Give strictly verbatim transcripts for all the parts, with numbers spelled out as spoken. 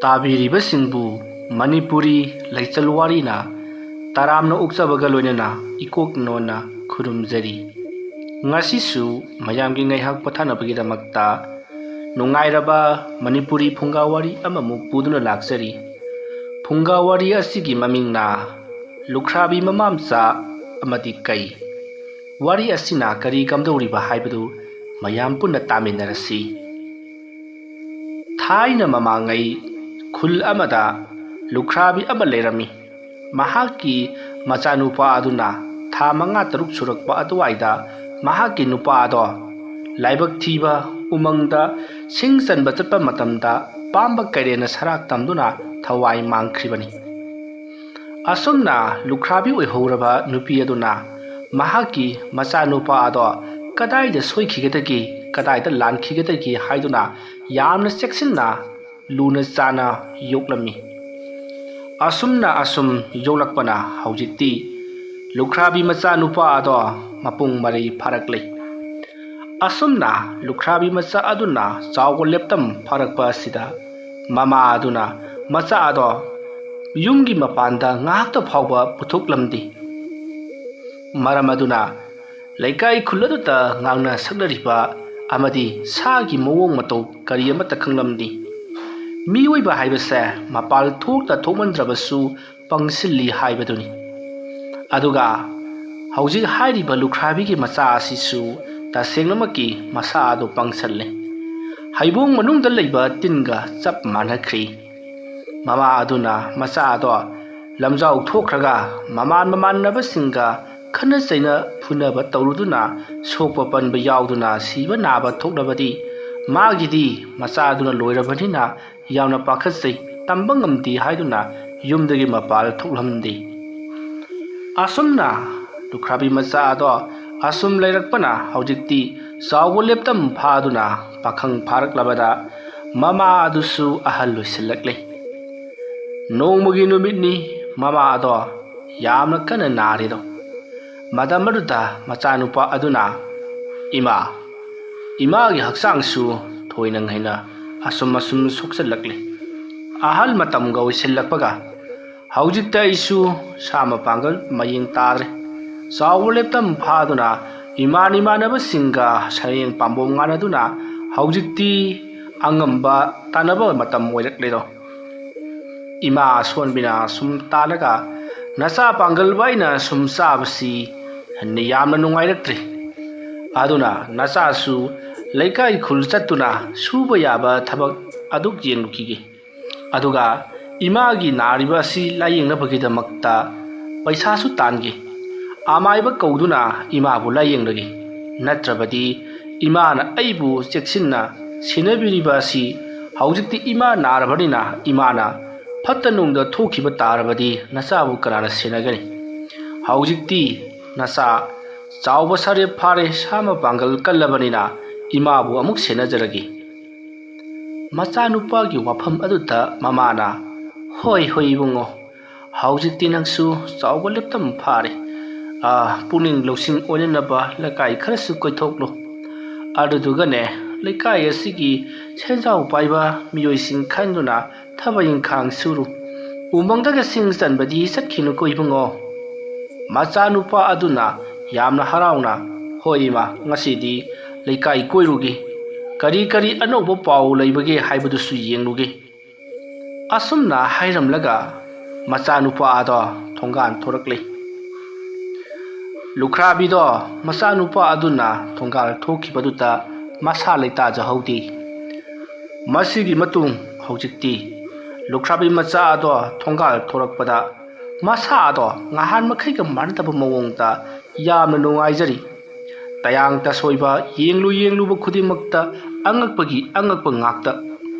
ꯇꯥꯕꯤꯔꯤꯕꯁꯤꯡꯕꯨ ꯃꯅꯤꯄꯨꯔꯤ ꯂꯩꯆꯜ ꯋꯥꯔꯤꯅ ꯇꯔꯥꯝꯅ ꯑꯣꯛꯆꯕꯒ ꯂꯣꯏꯅꯅ ꯏꯀꯣꯛ ꯅꯣꯟꯅ ꯈꯨꯔꯨꯝꯖꯔꯤ꯫ ꯉꯁꯤꯁꯨ ꯃꯌꯥꯝꯒꯤ ꯉꯥꯏꯍꯥꯛ ꯄꯣꯊꯥꯅꯕꯒꯤꯗꯃꯛꯇ ꯅꯨꯡꯉꯥꯏꯔꯕ ꯃꯅꯤꯄꯨꯔꯤ ꯐꯨꯡꯒꯥ ꯋꯥꯔꯤ ꯑꯃꯃꯨꯛ ꯄꯨꯗꯨꯅ ꯂꯥꯛꯆꯔꯤ꯫ ꯐꯨꯡꯒꯥ ꯋꯥꯔꯤ ꯑꯁꯤꯒꯤ ꯃꯃꯤꯡꯅ ꯂꯨꯈ꯭ꯔꯥꯕꯤ ꯃꯃꯥꯝꯆꯥ ꯑꯃꯗꯤ ꯀꯩ꯫ ꯋꯥꯔꯤ ꯑꯁꯤꯅ ꯀꯔꯤ ꯀꯝꯗꯧꯔꯤꯕ ꯍꯥꯏꯕꯗꯨ ꯃꯌꯥꯝ ꯄꯨꯟꯅ ꯇꯥꯃꯤꯟꯅꯔꯁꯤ꯫ ꯊꯥꯏꯅ ꯃꯃꯥꯡꯉꯩ ꯈꯨꯜ ꯑꯃꯗ ꯂꯨꯈ꯭ꯔꯥꯕꯤ ꯑꯃ ꯂꯩꯔꯝꯃꯤ꯫ ꯃꯍꯥꯛꯀꯤ ꯃꯆꯥꯅꯨꯄꯥ ꯑꯗꯨꯅ ꯊꯥ ꯃꯉꯥ ꯇꯔꯨꯛ ꯁꯨꯔꯛꯄ ꯑꯗꯨꯋꯥꯏꯗ ꯃꯍꯥꯛꯀꯤ ꯅꯨꯄꯥ ꯑꯗꯣ ꯂꯥꯏꯕꯛ ꯊꯤꯕ ꯎꯃꯪꯗ ꯁꯤꯡ ꯆꯟꯕ ꯆꯠꯄ ꯃꯇꯝꯗ ꯄꯥꯝꯕ ꯀꯩꯔꯦꯟꯅ ꯁꯔꯥꯛ ꯇꯝꯗꯨꯅ ꯊꯋꯥꯏ ꯃꯥꯡꯈ꯭ꯔꯤꯕꯅꯤ꯫ ꯑꯁꯨꯝꯅ ꯂꯨꯈ꯭ꯔꯥꯕꯤ ꯑꯣꯏꯍꯧꯔꯕ ꯅꯨꯄꯤ ꯑꯗꯨꯅ ꯃꯍꯥꯛꯀꯤ ꯃꯆꯥꯅꯨꯄꯥ ꯑꯗꯣ ꯀꯗꯥꯏꯗ ꯁꯣꯏꯈꯤꯒꯗꯒꯦ, ꯀꯗꯥꯏꯗ ꯂꯥꯟꯈꯤꯒꯗꯒꯦ ꯍꯥꯏꯗꯨꯅ ꯌꯥꯝꯅ ꯆꯦꯛꯁꯤꯟꯅ ꯂꯨꯅ ꯆꯥꯅ ꯌꯣꯛꯂꯝꯃꯤ꯫ ꯑꯁꯨꯝꯅ ꯑꯁꯨꯝ ꯌꯣꯛꯂꯛꯄꯅ ꯍꯧꯖꯤꯛꯇꯤ ꯂꯨꯈ꯭ꯔꯥꯕꯤ ꯃꯆꯥꯅꯨꯄꯥ ꯑꯗꯣ ꯃꯄꯨꯡ ꯃꯔꯩ ꯐꯥꯔꯛꯂꯦ꯫ ꯑꯁꯨꯝꯅ ꯂꯨꯈ꯭ꯔꯥꯕꯤ ꯃꯆꯥ ꯑꯗꯨꯅ ꯆꯥꯎꯕ ꯂꯦꯞꯇꯝ ꯐꯥꯔꯛꯄ ꯑꯁꯤꯗ ꯃꯃꯥ ꯑꯗꯨꯅ ꯃꯆꯥ ꯑꯗꯣ ꯌꯨꯝꯒꯤ ꯃꯄꯥꯟꯗ ꯉꯥꯏꯍꯥꯛꯇ ꯐꯥꯎꯕ ꯄꯨꯊꯣꯛꯂꯝꯗꯦ꯫ ꯃꯔꯝ ꯑꯗꯨꯅ ꯂꯩꯀꯥꯏ ꯈꯨꯜ ꯑꯗꯨꯗ ꯉꯥꯡꯅ ꯁꯛꯅꯔꯤꯕ ꯑꯃꯗꯤ ꯁꯥꯒꯤ ꯃꯑꯣꯡ ꯃꯇꯧ ꯀꯔꯤ ꯑꯃꯠꯇ ꯈꯪꯂꯝꯗꯦ꯫ ꯃꯤꯑꯣꯏꯕ ꯍꯥꯏꯕꯁꯦ ꯃꯄꯥꯜ ꯊꯣꯛꯇ ꯊꯣꯛꯃꯟꯗ꯭ꯔꯕꯁꯨ ꯄꯪꯁꯤꯜꯂꯤ ꯍꯥꯏꯕꯗꯨꯅꯤ꯫ ꯑꯗꯨꯒ ꯍꯧꯖꯤꯛ ꯍꯥꯏꯔꯤꯕ ꯂꯨꯈ꯭ꯔꯥꯕꯤꯒꯤ ꯃꯆꯥ ꯑꯁꯤꯁꯨ ꯇꯁꯦꯡꯅꯃꯛꯀꯤ ꯃꯁꯥ ꯑꯗꯨ ꯄꯪꯁꯜꯂꯦ꯫ ꯍꯩꯕꯣꯡ ꯃꯅꯨꯡꯗ ꯂꯩꯕ ꯇꯤꯟꯒ ꯆꯞ ꯃꯥꯟꯅꯈ꯭ꯔꯦ꯫ ꯃꯃꯥ ꯑꯗꯨꯅ ꯃꯆꯥ ꯑꯗꯣ ꯂꯝꯖꯥꯎ ꯊꯣꯛꯈ꯭ꯔꯒ ꯃꯃꯥꯟ ꯃꯃꯥꯟꯅꯕꯁꯤꯡꯒ ꯈꯠꯅ ꯆꯩꯅ ꯐꯨꯅꯕ ꯇꯧꯔꯨꯗꯨꯅ ꯁꯣꯛꯄ ꯄꯟꯕ ꯌꯥꯎꯗꯨꯅ ꯁꯤꯕ ꯅꯥꯕ ꯊꯣꯛꯂꯕꯗꯤ ꯃꯥꯒꯤꯗꯤ ꯃꯆꯥ ꯑꯗꯨꯅ ꯂꯣꯏꯔꯕꯅꯤꯅ ꯌꯥꯝꯅ ꯄꯥꯈꯠꯆꯩ, ꯇꯝꯕ ꯉꯝꯗꯦ ꯍꯥꯏꯗꯨꯅ ꯌꯨꯝꯗꯒꯤ ꯃꯄꯥꯜ ꯊꯣꯛꯂꯝꯗꯦ꯫ ꯑꯁꯨꯝꯅ ꯂꯨꯈ꯭ꯔꯥꯕꯤ ꯃꯆꯥ ꯑꯗꯣ ꯑꯁꯨꯝ ꯂꯩꯔꯛꯄꯅ ꯍꯧꯖꯤꯛꯇꯤ ꯆꯥꯎꯕ ꯂꯦꯞꯇꯝ ꯐꯥꯗꯨꯅ ꯄꯥꯈꯪ ꯐꯥꯔꯛꯂꯕꯗ ꯃꯃꯥ ꯑꯗꯨꯁꯨ ꯑꯍꯜ ꯑꯣꯏꯁꯤꯜꯂꯛꯂꯦ꯫ ꯅꯣꯡꯃꯒꯤ ꯅꯨꯃꯤꯠꯅꯤ, ꯃꯃꯥ ꯑꯗꯣ ꯌꯥꯝꯅ ꯀꯟꯅ ꯅꯥꯔꯦꯗꯣ꯫ ꯃꯇꯝ ꯑꯗꯨꯗ ꯃꯆꯥꯅꯨꯄꯥ ꯑꯗꯨꯅ, "ꯏꯃꯥ, ꯏꯃꯥꯒꯤ ꯍꯛꯆꯥꯡꯁꯨ ꯊꯣꯏꯅ ꯍꯦꯟꯅ ꯑꯁꯨꯝ ꯑꯁꯨꯝ ꯁꯣꯛꯆꯜꯂꯛꯂꯤ꯫ ꯑꯍꯜ ꯃꯇꯝꯒ ꯑꯣꯏꯁꯤꯜꯂꯛꯄꯒ ꯍꯧꯖꯤꯛꯇꯤ ꯑꯩꯁꯨ ꯁꯥ ꯃꯄꯥꯡꯒꯜ ꯃꯌꯦꯡ ꯇꯥꯗ꯭ꯔꯦ꯫ ꯆꯥꯎꯕ ꯂꯦꯞꯇꯝ ꯐꯥꯗꯨꯅ ꯏꯃꯥꯟ ꯏꯃꯥꯟꯅꯕꯁꯤꯡꯒ ꯁꯔꯦꯡ ꯄꯥꯝꯕꯣꯝ ꯉꯥꯟꯅꯗꯨꯅ ꯍꯧꯖꯤꯛꯇꯤ ꯑꯉꯝꯕ ꯇꯥꯟꯅꯕ ꯃꯇꯝ ꯑꯣꯏꯔꯛꯂꯦꯗꯣ꯫ ꯏꯃꯥ ꯑꯁꯣꯟꯕꯤꯅ ꯁꯨꯝ ꯇꯥꯜꯂꯒ ꯅꯆꯥ ꯄꯥꯡꯒꯜꯕ ꯑꯩꯅ ꯁꯨꯝ ꯆꯥꯕꯁꯤ ꯌꯥꯝꯅ ꯅꯨꯡꯉꯥꯏꯔꯛꯇ꯭ꯔꯦ꯫ ꯑꯗꯨꯅ ꯅꯆꯥꯁꯨ ꯂꯩꯀꯥꯏ ꯈꯨꯜ ꯆꯠꯇꯨꯅ ꯁꯨꯕ ꯌꯥꯕ ꯊꯕꯛ ꯑꯗꯨ ꯌꯦꯡꯂꯨꯈꯤꯒꯦ꯫ ꯑꯗꯨꯒ ꯏꯃꯥꯒꯤ ꯅꯥꯔꯤꯕ ꯑꯁꯤ ꯂꯥꯌꯦꯡꯅꯕꯒꯤꯗꯃꯛꯇ ꯄꯩꯁꯥꯁꯨ ꯇꯥꯟꯒꯦ꯫ ꯑꯃꯥꯏꯕ ꯀꯧꯗꯨꯅ ꯏꯃꯥꯕꯨ ꯂꯥꯌꯦꯡꯂꯒꯦ꯫ ꯅꯠꯇ꯭ꯔꯕꯗꯤ ꯏꯃꯥꯅ ꯑꯩꯕꯨ ꯆꯦꯛꯁꯤꯟꯅ ꯁꯦꯟꯅꯕꯤꯔꯤꯕ ꯑꯁꯤ ꯍꯧꯖꯤꯛꯇꯤ ꯏꯃꯥ ꯅꯥꯔꯕꯅꯤꯅ ꯏꯃꯥꯅ ꯐꯠꯇ ꯅꯨꯡꯗ ꯊꯣꯛꯈꯤꯕ ꯇꯥꯔꯕꯗꯤ ꯅꯆꯥꯕꯨ ꯀꯅꯥꯅ ꯁꯦꯟꯅꯒꯅꯤ? ꯍꯧꯖꯤꯛꯇꯤ ꯅꯆꯥ ꯆꯥꯎꯕ ꯁꯥꯔꯦꯞ ꯐꯥꯔꯦ, ꯁꯥ ꯃꯄꯥꯡꯒꯜ ꯀꯜꯂꯕꯅꯤꯅ ꯏꯃꯥꯕꯨ ꯑꯃꯨꯛ ꯁꯦꯟꯅꯖꯔꯒꯦ꯫ ꯃꯆꯥꯅꯨꯄꯥꯒꯤ ꯋꯥꯐꯝ ꯑꯗꯨꯗ ꯃꯃꯥꯅ, "ꯍꯣꯏ, ꯍꯣꯏ ꯏꯕꯨꯡꯉꯣ, ꯍꯧꯖꯤꯛꯇꯤ ꯅꯪꯁꯨ ꯆꯥꯎꯕ ꯂꯦꯞꯇꯝ ꯐꯥꯔꯦ꯫ ꯑꯥ, ꯄꯨꯛꯅꯤꯡ ꯂꯧꯁꯤꯡ ꯑꯣꯏꯅꯅꯕ ꯂꯩꯀꯥꯏ ꯈꯔꯁꯨ ꯀꯣꯏꯊꯣꯛꯂꯨ꯫ ꯑꯗꯨꯗꯨꯒꯅꯦ, ꯂꯩꯀꯥꯏ ꯑꯁꯤꯒꯤ ꯁꯦꯟꯖꯥꯎ ꯄꯥꯏꯕ ꯃꯤꯑꯣꯏꯁꯤꯡ ꯈꯟꯗꯨꯅ ꯊꯕꯛ ꯏꯪꯈꯥꯡ ꯁꯨꯔꯨ꯫ ꯎꯃꯪꯗꯒ ꯁꯤꯡ ꯆꯟꯕꯗꯤ ꯆꯠꯈꯤꯅꯨꯀꯣ ꯏꯕꯨꯡꯉꯣ꯫" ꯃꯆꯥꯅꯨꯄꯥ ꯑꯗꯨꯅ ꯌꯥꯝꯅ ꯍꯔꯥꯎꯅ, "ꯍꯣꯏ ꯏꯃꯥ, ꯉꯁꯤꯗꯤ ꯂꯩꯀꯥꯏ ꯀꯣꯏꯔꯨꯒꯦ꯫ ꯀꯔꯤ ꯀꯔꯤ ꯑꯅꯧꯕ ꯄꯥꯎ ꯂꯩꯕꯒꯦ ꯍꯥꯏꯕꯗꯨꯁꯨ ꯌꯦꯡꯂꯨꯒꯦ꯫" ꯑꯁꯨꯝꯅ ꯍꯥꯏꯔꯝꯂꯒ ꯃꯆꯥꯅꯨꯄꯥ ꯑꯗꯣ ꯊꯣꯡꯒꯥꯟ ꯊꯣꯔꯛꯂꯦ꯫ ꯂꯨꯈ꯭ꯔꯥꯕꯤꯗꯣ ꯃꯆꯥꯅꯨꯄꯥ ꯑꯗꯨꯅ ꯊꯣꯡꯒꯥꯜ ꯊꯣꯛꯈꯤꯕꯗꯨꯗ ꯃꯁꯥ ꯂꯩꯇꯥꯖꯍꯧꯗꯦ꯫ ꯃꯁꯤꯒꯤ ꯃꯇꯨꯡ ꯍꯧꯖꯤꯛꯇꯤ ꯂꯨꯈ꯭ꯔꯥꯕꯤ ꯃꯆꯥ ꯑꯗꯣ ꯊꯣꯡꯒꯥꯜ ꯊꯣꯔꯛꯄꯗ ꯃꯁꯥ ꯑꯗꯣ ꯉꯍꯥꯟ ꯃꯈꯩꯒ ꯃꯥꯟꯅꯗꯕ ꯃꯑꯣꯡꯗ ꯌꯥꯝꯅ ꯅꯨꯡꯉꯥꯏꯖꯔꯤ꯫ ꯇꯌꯥꯡ ꯇꯁꯣꯏꯕ ꯌꯦꯡꯂꯨ ꯌꯦꯡꯂꯨꯕ ꯈꯨꯗꯤꯡꯃꯛꯇ ꯑꯉꯛꯄꯒꯤ ꯑꯉꯛꯄ ꯉꯥꯛꯇ꯫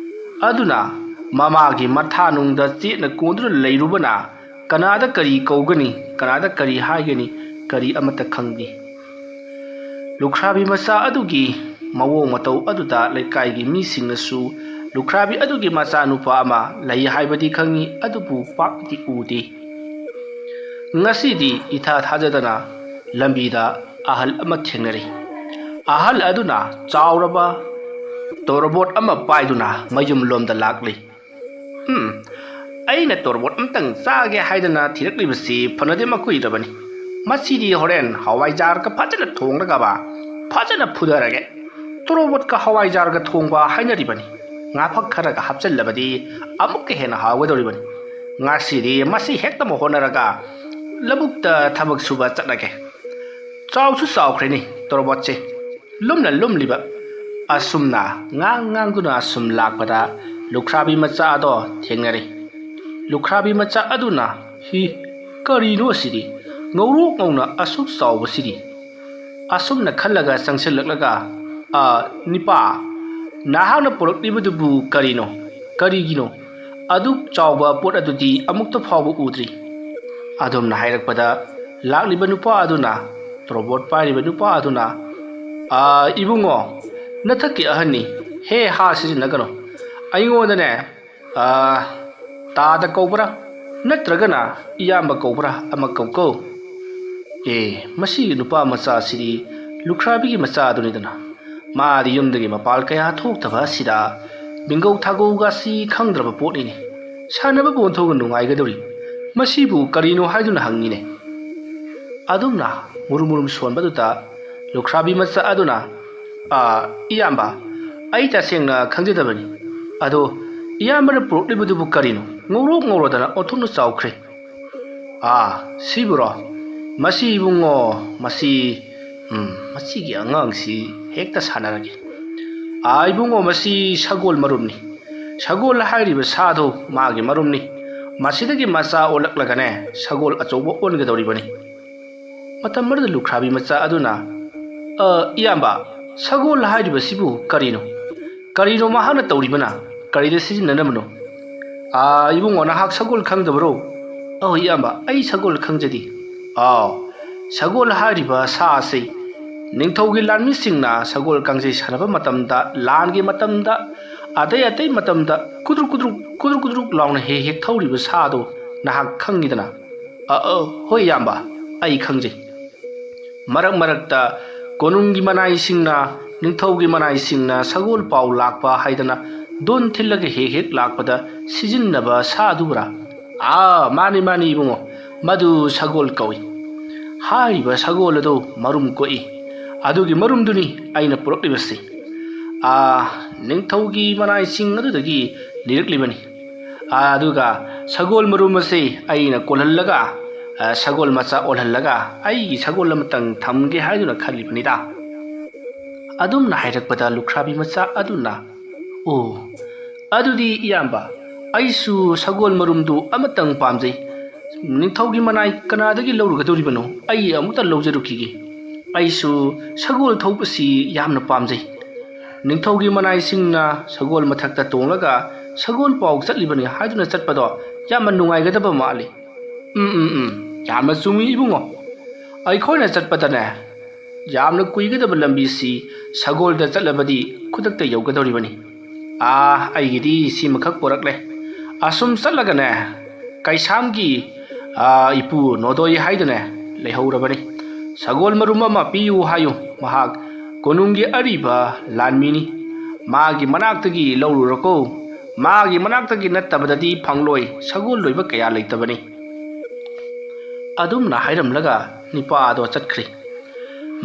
ꯑꯗꯨꯅ ꯃꯃꯥꯒꯤ ꯃꯊꯥꯅꯨꯡꯗ ꯆꯦꯠꯅ ꯀꯣꯟꯗꯨꯅ ꯂꯩꯔꯨꯕꯅ ꯀꯅꯥꯗ ꯀꯔꯤ ꯀꯧꯒꯅꯤ, ꯀꯅꯥꯗ ꯀꯔꯤ ꯍꯥꯏꯒꯅꯤ, ꯀꯔꯤ ꯑꯃꯠꯇ ꯈꯪꯗꯦ꯫ ꯂꯨꯈ꯭ꯔꯥꯕꯤ ꯃꯆꯥ ꯑꯗꯨꯒꯤ ꯃꯑꯣꯡ ꯃꯇꯧ ꯑꯗꯨꯗ ꯂꯩꯀꯥꯏꯒꯤ ꯃꯤꯁꯤꯡꯅꯁꯨ ꯂꯨꯈ꯭ꯔꯥꯕꯤ ꯑꯗꯨꯒꯤ ꯃꯆꯥꯅꯨꯄꯥ ꯑꯃ ꯂꯩ ꯍꯥꯏꯕꯗꯤ ꯈꯪꯏ, ꯑꯗꯨꯕꯨ ꯄꯥꯛꯇꯤ ꯎꯗꯦ꯫ ꯉꯁꯤꯗꯤ ꯏꯊꯥ ꯊꯥꯖꯗꯅ ꯂꯝꯕꯤꯗ ꯑꯍꯜ ꯑꯃ ꯊꯦꯡꯅꯔꯦ꯫ ꯑꯍꯜ ꯑꯗꯨꯅ ꯆꯥꯎꯔꯕ ꯇꯣꯔꯕꯣꯠ ꯑꯃ ꯄꯥꯏꯗꯨꯅ ꯃꯌꯨꯝꯂꯣꯝꯗ ꯂꯥꯛꯂꯤ꯫ ꯎꯝ, ꯑꯩꯅ ꯇꯣꯔꯕꯣꯠ ꯑꯝꯇꯪ ꯆꯥꯒꯦ ꯍꯥꯏꯗꯅ ꯊꯤꯔꯛꯂꯤꯕꯁꯤ ꯐꯅꯗꯤ ꯃꯀꯨꯏꯔꯕꯅꯤ꯫ ꯃꯁꯤꯗꯤ ꯍꯣꯔꯦꯟ ꯍꯋꯥꯏꯖꯥꯔꯒ ꯐꯖꯅ ꯊꯣꯡꯂꯒꯕ ꯐꯖꯅ ꯐꯨꯊꯔꯒꯦ꯫ ꯇꯣꯔꯕꯣꯠꯀ ꯍꯋꯥꯏꯖꯥꯔꯒ ꯊꯣꯡꯕ ꯍꯥꯏꯅꯔꯤꯕꯅꯤ꯫ ꯉꯥꯐꯛ ꯈꯔꯒ ꯍꯥꯞꯆꯤꯜꯂꯕꯗꯤ ꯑꯃꯨꯛꯀ ꯍꯦꯟꯅ ꯍꯥꯎꯒꯗꯧꯔꯤꯕꯅꯤ꯫ ꯉꯁꯤꯗꯤ ꯃꯁꯤ ꯍꯦꯛꯇꯃꯛ ꯍꯣꯠꯅꯔꯒ ꯂꯧꯕꯨꯛꯇ ꯊꯕꯛ ꯁꯨꯕ ꯆꯠꯂꯒꯦ꯫ ꯆꯥꯎꯁꯨ ꯆꯥꯎꯈ꯭ꯔꯦꯅꯦ ꯇꯣꯔꯕꯣꯠꯁꯦ꯫ ꯂꯨꯝꯅ ꯂꯨꯝꯂꯤꯕ꯫ ꯑꯁꯨꯝꯅ ꯉꯥꯡ ꯉꯥꯡꯗꯨꯅ ꯑꯁꯨꯝ ꯂꯥꯛꯄꯗ ꯂꯨꯈ꯭ꯔꯥꯕꯤ ꯃꯆꯥ ꯑꯗꯣ ꯊꯦꯡꯅꯔꯦ꯫ ꯂꯨꯈ꯭ꯔꯥꯕꯤ ꯃꯆꯥ ꯑꯗꯨꯅ, "ꯍꯤ, ꯀꯔꯤꯅꯣ ꯑꯁꯤꯗꯤ? ꯉꯧꯔꯣꯛ ꯉꯧꯅ ꯑꯁꯨꯛ ꯆꯥꯎꯕꯁꯤꯗꯤ?" ꯑꯁꯨꯝꯅ ꯈꯜꯂꯒ ꯆꯪꯁꯤꯜꯂꯛꯂꯒ, "ꯑ, ꯅꯤꯄꯥ, ꯅꯍꯥꯛꯅ ꯄꯨꯔꯛꯂꯤꯕꯗꯨꯕꯨ ꯀꯔꯤꯅꯣ? ꯀꯔꯤꯒꯤꯅꯣ? ꯑꯗꯨꯛ ꯆꯥꯎꯕ ꯄꯣꯠ ꯑꯗꯨꯗꯤ ꯑꯃꯨꯛꯇ ꯐꯥꯎꯕ ꯎꯗ꯭ꯔꯤ꯫" ꯑꯗꯨꯝꯅ ꯍꯥꯏꯔꯛꯄꯗ ꯂꯥꯛꯂꯤꯕ ꯅꯨꯄꯥ ꯑꯗꯨꯅ, ꯇꯣꯔꯕꯣꯠ ꯄꯥꯏꯔꯤꯕ ꯅꯨꯄꯥ ꯑꯗꯨꯅ, "ꯑ, ꯏꯕꯨꯡꯉꯣ, ꯅꯊꯛꯀꯤ ꯑꯍꯟꯅꯤ, ꯍꯦ ꯍꯥ ꯁꯤꯖꯤꯟꯅꯒꯅꯨ꯫ ꯑꯩꯉꯣꯟꯗꯅꯦ, ꯑ, ꯇꯥꯗ ꯀꯧꯕ꯭ꯔꯥ ꯅꯠꯇ꯭ꯔꯒꯅ ꯏꯌꯥꯝꯕ ꯀꯧꯕ꯭ꯔꯥ ꯑꯃ ꯀꯧꯀꯣ꯫" ꯑꯦ, ꯃꯁꯤꯒꯤ ꯅꯨꯄꯥ ꯃꯆꯥꯁꯤꯗꯤ ꯂꯨꯈ꯭ꯔꯥꯕꯤꯒꯤ ꯃꯆꯥꯗꯨꯅꯤꯗꯅ꯫ ꯃꯥꯗꯤ ꯌꯨꯝꯗꯒꯤ ꯃꯄꯥꯜ ꯀꯌꯥ ꯊꯣꯛꯇꯕ ꯑꯁꯤꯗ ꯃꯤꯡꯒꯧ ꯊꯥꯒꯧꯒꯁꯤ ꯈꯪꯗ꯭ꯔꯕ ꯄꯣꯠꯅꯤꯅꯦ꯫ ꯁꯥꯟꯅꯕꯕꯨ ꯑꯣꯟꯊꯣꯛꯅ ꯅꯨꯡꯉꯥꯏꯒꯗꯧꯔꯤ꯫ ꯃꯁꯤꯕꯨ ꯀꯔꯤꯅꯣ ꯍꯥꯏꯗꯨꯅ ꯍꯪꯉꯤꯅꯦ꯫ ꯑꯗꯨꯝꯅ ꯃꯨꯔꯨꯝ ꯃꯨꯔꯨꯝ ꯁꯣꯟꯕꯗꯨꯗ ꯂꯨꯈ꯭ꯔꯥꯕꯤ ꯃꯆꯥ ꯑꯗꯨꯅ, "ꯑꯥ, ꯏꯌꯥꯝꯕ, ꯑꯩ ꯇꯁꯦꯡꯅ ꯈꯪꯖꯗꯕꯅꯤ꯫ ꯑꯗꯣ ꯏꯌꯥꯝꯕꯅ ꯄꯨꯔꯛꯂꯤꯕꯗꯨꯕꯨ ꯀꯔꯤꯅꯣ? ꯉꯧꯔꯣꯛ ꯉꯧꯔꯗꯅ ꯑꯣꯟꯊꯣꯛꯅ ꯆꯥꯎꯈ꯭ꯔꯦ꯫" "ꯑꯥ, ꯁꯤꯕꯨꯔꯣ? ꯃꯁꯤ ꯏꯕꯨꯡꯉꯣ, ꯃꯁꯤ, ꯎꯝ, ꯃꯁꯤꯒꯤ ꯑꯉꯥꯡꯁꯤ ꯍꯦꯛꯇ ꯁꯥꯟꯅꯔꯒꯦ꯫ ꯑꯥ, ꯏꯕꯨꯡꯉꯣ, ꯃꯁꯤ ꯁꯒꯣꯜ ꯃꯔꯨꯝꯅꯤ꯫ ꯁꯒꯣꯜ ꯍꯥꯏꯔꯤꯕ ꯁꯥꯗꯣ ꯃꯥꯒꯤ ꯃꯔꯨꯝꯅꯤ꯫ ꯃꯁꯤꯗꯒꯤ ꯃꯆꯥ ꯑꯣꯜꯂꯛꯂꯒꯅꯦ, ꯁꯒꯣꯜ ꯑꯆꯧꯕ ꯑꯣꯟꯒꯗꯧꯔꯤꯕꯅꯤ꯫" ꯃꯇꯝ ꯑꯗꯨꯗ ꯂꯨꯈ꯭ꯔꯥꯕꯤ ꯃꯆꯥ ꯑꯗꯨꯅ, "ꯑ, ꯏꯌꯥꯝꯕ, ꯁꯒꯣꯜ ꯍꯥꯏꯔꯤꯕꯁꯤꯕꯨ ꯀꯔꯤꯅꯣ? ꯀꯔꯤꯅꯣ ꯃꯍꯥꯛꯅ ꯇꯧꯔꯤꯕꯅ? ꯀꯔꯤꯗ ꯁꯤꯖꯤꯟꯅꯅꯕꯅꯣ?" "ꯑꯥ, ꯏꯕꯨꯡꯉꯣ, ꯅꯍꯥꯛ ꯁꯒꯣꯜ ꯈꯪꯗꯕꯔꯣ?" "ꯑꯧ, ꯏꯌꯥꯝꯕ, ꯑꯩ ꯁꯒꯣꯜ ꯈꯪꯖꯗꯦ꯫" "ꯑꯥꯎ, ꯁꯒꯣꯜ ꯍꯥꯏꯔꯤꯕ ꯁꯥ ꯑꯁꯤ ꯅꯤꯡꯊꯧꯒꯤ ꯂꯥꯟꯃꯤꯁꯤꯡꯅ ꯁꯒꯣꯜ ꯀꯥꯡꯖꯩ ꯁꯥꯟꯅꯕ ꯃꯇꯝꯗ, ꯂꯥꯟꯒꯤ ꯃꯇꯝꯗ, ꯑꯇꯩ ꯑꯇꯩ ꯃꯇꯝꯗ ꯀꯨꯗ꯭ꯔꯨꯛ ꯀꯨꯗ꯭ꯔꯨꯛ, ꯀꯨꯗ꯭ꯔꯨꯛ ꯀꯨꯗ꯭ꯔꯨꯛ ꯂꯥꯎꯅ ꯍꯦꯛ ꯍꯦꯛ ꯊꯧꯔꯤꯕ ꯁꯥꯗꯣ ꯅꯍꯥꯛ ꯈꯪꯉꯤꯗꯅ?" "ꯑ, ꯑ, ꯍꯣꯏ, ꯏꯌꯥꯝꯕ, ꯑꯩ ꯈꯪꯖꯩ꯫ ꯃꯔꯛ ꯃꯔꯛꯇ ꯀꯣꯅꯨꯡꯒꯤ ꯃꯅꯥꯏꯁꯤꯡꯅ, ꯅꯤꯡꯊꯧꯒꯤ ꯃꯅꯥꯏꯁꯤꯡꯅ ꯁꯒꯣꯜ ꯄꯥꯎ ꯂꯥꯛꯄ ꯍꯥꯏꯗꯅ ꯗꯣꯟ ꯊꯤꯜꯂꯒ ꯍꯦꯛ ꯍꯦꯛ ꯂꯥꯛꯄꯗ ꯁꯤꯖꯤꯟꯅꯕ ꯁꯥ ꯑꯗꯨꯕꯨꯔꯥ? ꯑꯥ, ꯃꯥꯅꯤ, ꯃꯥꯅꯤ, ꯏꯕꯨꯡꯉꯣ, ꯃꯗꯨ ꯁꯒꯣꯜ ꯀꯧꯏ꯫ ꯍꯥꯏꯔꯤꯕ ꯁꯒꯣꯜ ꯑꯗꯨ ꯃꯔꯨꯝ ꯀꯣꯛꯏ꯫ ꯑꯗꯨꯒꯤ ꯃꯔꯨꯝꯗꯨꯅꯤ ꯑꯩꯅ ꯄꯨꯔꯛꯂꯤꯕꯁꯤ꯫ ꯑꯥ, ꯅꯤꯡꯊꯧꯒꯤ ꯃꯅꯥꯏꯁꯤꯡ ꯑꯗꯨꯗꯒꯤ ꯂꯤꯔꯛꯂꯤꯕꯅꯤ꯫ ꯑꯥ, ꯑꯗꯨꯒ ꯁꯒꯣꯜ ꯃꯔꯨꯝ ꯑꯁꯤ ꯑꯩꯅ ꯀꯣꯜꯍꯜꯂꯒ, ꯑꯥ, ꯁꯒꯣꯜ ꯃꯆꯥ ꯑꯣꯜꯍꯜꯂꯒ ꯑꯩꯒꯤ ꯁꯒꯣꯜ ꯑꯃꯇꯪ ꯊꯝꯒꯦ ꯍꯥꯏꯗꯨꯅ ꯈꯜꯂꯤꯕꯅꯤꯗ꯫ ꯑꯗꯨꯝꯅ ꯍꯥꯏꯔꯛꯄꯗ ꯂꯨꯈ꯭ꯔꯥꯕꯤ ꯃꯆꯥ ꯑꯗꯨꯅ, "ꯑꯣ, ꯑꯗꯨꯗꯤ ꯏꯌꯥꯝꯕ, ꯑꯩꯁꯨ ꯁꯒꯣꯜ ꯃꯔꯨꯝꯗꯨ ꯑꯃꯇꯪ ꯄꯥꯝꯖꯩ꯫ ꯅꯤꯡꯊꯧꯒꯤ ꯃꯅꯥꯏ ꯀꯅꯥꯗꯒꯤ ꯂꯧꯔꯨꯒꯗꯧꯔꯤꯕꯅꯣ? ꯑꯩ ꯑꯃꯨꯛꯇ ꯂꯧꯖꯔꯨꯈꯤꯒꯦ꯫ ꯑꯩꯁꯨ ꯁꯒꯣꯜ ꯊꯧꯕꯁꯤ ꯌꯥꯝꯅ ꯄꯥꯝꯖꯩ꯫ ꯅꯤꯡꯊꯧꯒꯤ ꯃꯅꯥꯏꯁꯤꯡꯅ ꯁꯒꯣꯜ ꯃꯊꯛꯇ ꯇꯣꯡꯂꯒ ꯁꯒꯣꯜ ꯄꯥꯎ ꯆꯠꯂꯤꯕꯅꯤ ꯍꯥꯏꯗꯨꯅ ꯆꯠꯄꯗꯣ ꯌꯥꯝꯅ ꯅꯨꯡꯉꯥꯏꯒꯗꯕ ꯃꯥꯜꯂꯤ꯫" "ꯎꯝ, ꯎꯝ, ꯎꯝ, ꯌꯥꯝꯅ ꯆꯨꯝꯃꯤ ꯏꯕꯨꯡꯉꯣ꯫ ꯑꯩꯈꯣꯏꯅ ꯆꯠꯄꯗꯅꯦ, ꯌꯥꯝꯅ ꯀꯨꯏꯒꯗꯕ ꯂꯝꯕꯤꯁꯤ ꯁꯒꯣꯜꯗ ꯆꯠꯂꯕꯗꯤ ꯈꯨꯗꯛꯇ ꯌꯧꯒꯗꯧꯔꯤꯕꯅꯤ꯫ ꯑꯥ, ꯑꯩꯒꯤꯗꯤ ꯁꯤꯃꯈꯛ ꯄꯣꯔꯛꯂꯦ꯫ ꯑꯁꯨꯝ ꯆꯠꯂꯒꯅꯦ, ꯀꯩꯁꯥꯝꯒꯤ, ꯑꯥ, ꯏꯄꯨ ꯅꯣꯗꯣꯏ ꯍꯥꯏꯗꯨꯅꯦ ꯂꯩꯍꯧꯔꯕꯅꯤ꯫ ꯁꯒꯣꯜ ꯃꯔꯨꯝ ꯑꯃ ꯄꯤꯌꯨ ꯍꯥꯏꯌꯨ, ꯃꯍꯥꯛ ꯀꯣꯅꯨꯡꯒꯤ ꯑꯔꯤꯕ ꯂꯥꯟꯃꯤꯅꯤ꯫ ꯃꯥꯒꯤ ꯃꯅꯥꯛꯇꯒꯤ ꯂꯧꯔꯨꯔꯣꯀꯣ꯫ ꯃꯥꯒꯤ ꯃꯅꯥꯛꯇꯒꯤ ꯅꯠꯇꯕꯗꯗꯤ ꯐꯪꯂꯣꯏ, ꯁꯒꯣꯜ ꯂꯣꯏꯕ ꯀꯌꯥ ꯂꯩꯇꯕꯅꯤ꯫" ꯑꯗꯨꯝꯅ ꯍꯥꯏꯔꯝꯂꯒ ꯅꯤꯄꯥ ꯑꯗꯣ ꯆꯠꯈ꯭ꯔꯦ꯫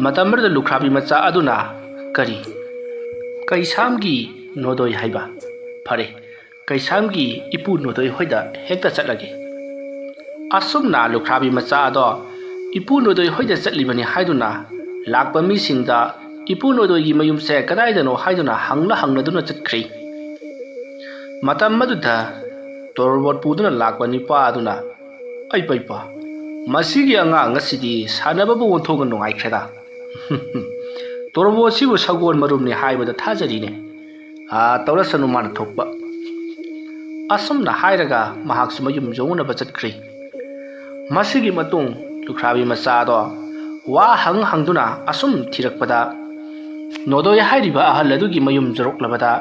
ꯃꯇꯝ ꯑꯗꯨꯗ ꯂꯨꯈ꯭ꯔꯥꯕꯤ ꯃꯆꯥ ꯑꯗꯨꯅ, "ꯀꯔꯤ? ꯀꯩꯁꯥꯝꯒꯤ ꯅꯣꯗꯣꯏ ꯍꯥꯏꯕ? ꯐꯔꯦ, ꯀꯩꯁꯥꯝꯒꯤ ꯏꯄꯨ ꯅꯣꯗꯣꯏ ꯍꯣꯏꯗ ꯍꯦꯛꯇ ꯆꯠꯂꯒꯦ꯫" ꯑꯁꯨꯝꯅ ꯂꯨꯈ꯭ꯔꯥꯕꯤ ꯃꯆꯥ ꯑꯗꯣ ꯏꯄꯨ ꯅꯣꯗꯣꯏ ꯍꯣꯏꯗ ꯆꯠꯂꯤꯕꯅꯤ ꯍꯥꯏꯗꯨꯅ ꯂꯥꯛꯄ ꯃꯤꯁꯤꯡꯗ ꯏꯄꯨ ꯅꯣꯗꯣꯏꯒꯤ ꯃꯌꯨꯝꯁꯦ ꯀꯗꯥꯏꯗꯅꯣ ꯍꯥꯏꯗꯨꯅ ꯍꯪꯅ ꯍꯪꯅꯗꯨꯅ ꯆꯠꯈ꯭ꯔꯦ꯫ ꯃꯇꯝ ꯑꯗꯨꯗ ꯇꯣꯔꯕꯣꯠ ꯄꯨꯗꯨꯅ ꯂꯥꯛꯄ ꯅꯤꯄꯥ ꯑꯗꯨꯅ, "ꯑꯩ ꯄꯩꯄ, ꯃꯁꯤꯒꯤ ꯑꯉꯥꯡ ꯑꯁꯤꯗꯤ ꯁꯥꯟꯅꯕꯕꯨ ꯑꯣꯟꯊꯣꯛꯅ ꯅꯨꯡꯉꯥꯏꯈ꯭ꯔꯦꯗ꯫ ꯇꯣꯔꯕꯣꯠꯁꯤꯕꯨ ꯁꯒꯣꯜ ꯃꯔꯨꯝꯅꯤ ꯍꯥꯏꯕꯗ ꯊꯥꯖꯔꯤꯅꯦ꯫ ꯑꯥ, ꯇꯧꯔꯁꯅꯨ ꯃꯥꯅ ꯊꯣꯛꯄ꯫" ꯑꯁꯨꯝꯅ ꯍꯥꯏꯔꯒ ꯃꯍꯥꯛꯁꯨ ꯃꯌꯨꯝ ꯌꯧꯅꯕ ꯆꯠꯈ꯭ꯔꯦ꯫ ꯃꯁꯤꯒꯤ ꯃꯇꯨꯡ ꯂꯨꯈ꯭ꯔꯥꯕꯤ ꯃꯆꯥꯗꯣ ꯋꯥ ꯍꯪ ꯍꯪꯗꯨꯅ ꯑꯁꯨꯝ ꯊꯤꯔꯛꯄꯗ, ꯅꯣꯗꯣꯏ ꯍꯥꯏꯔꯤꯕ ꯑꯍꯜ ꯑꯗꯨꯒꯤ ꯃꯌꯨꯝ ꯌꯧꯔꯛꯂꯕꯗ,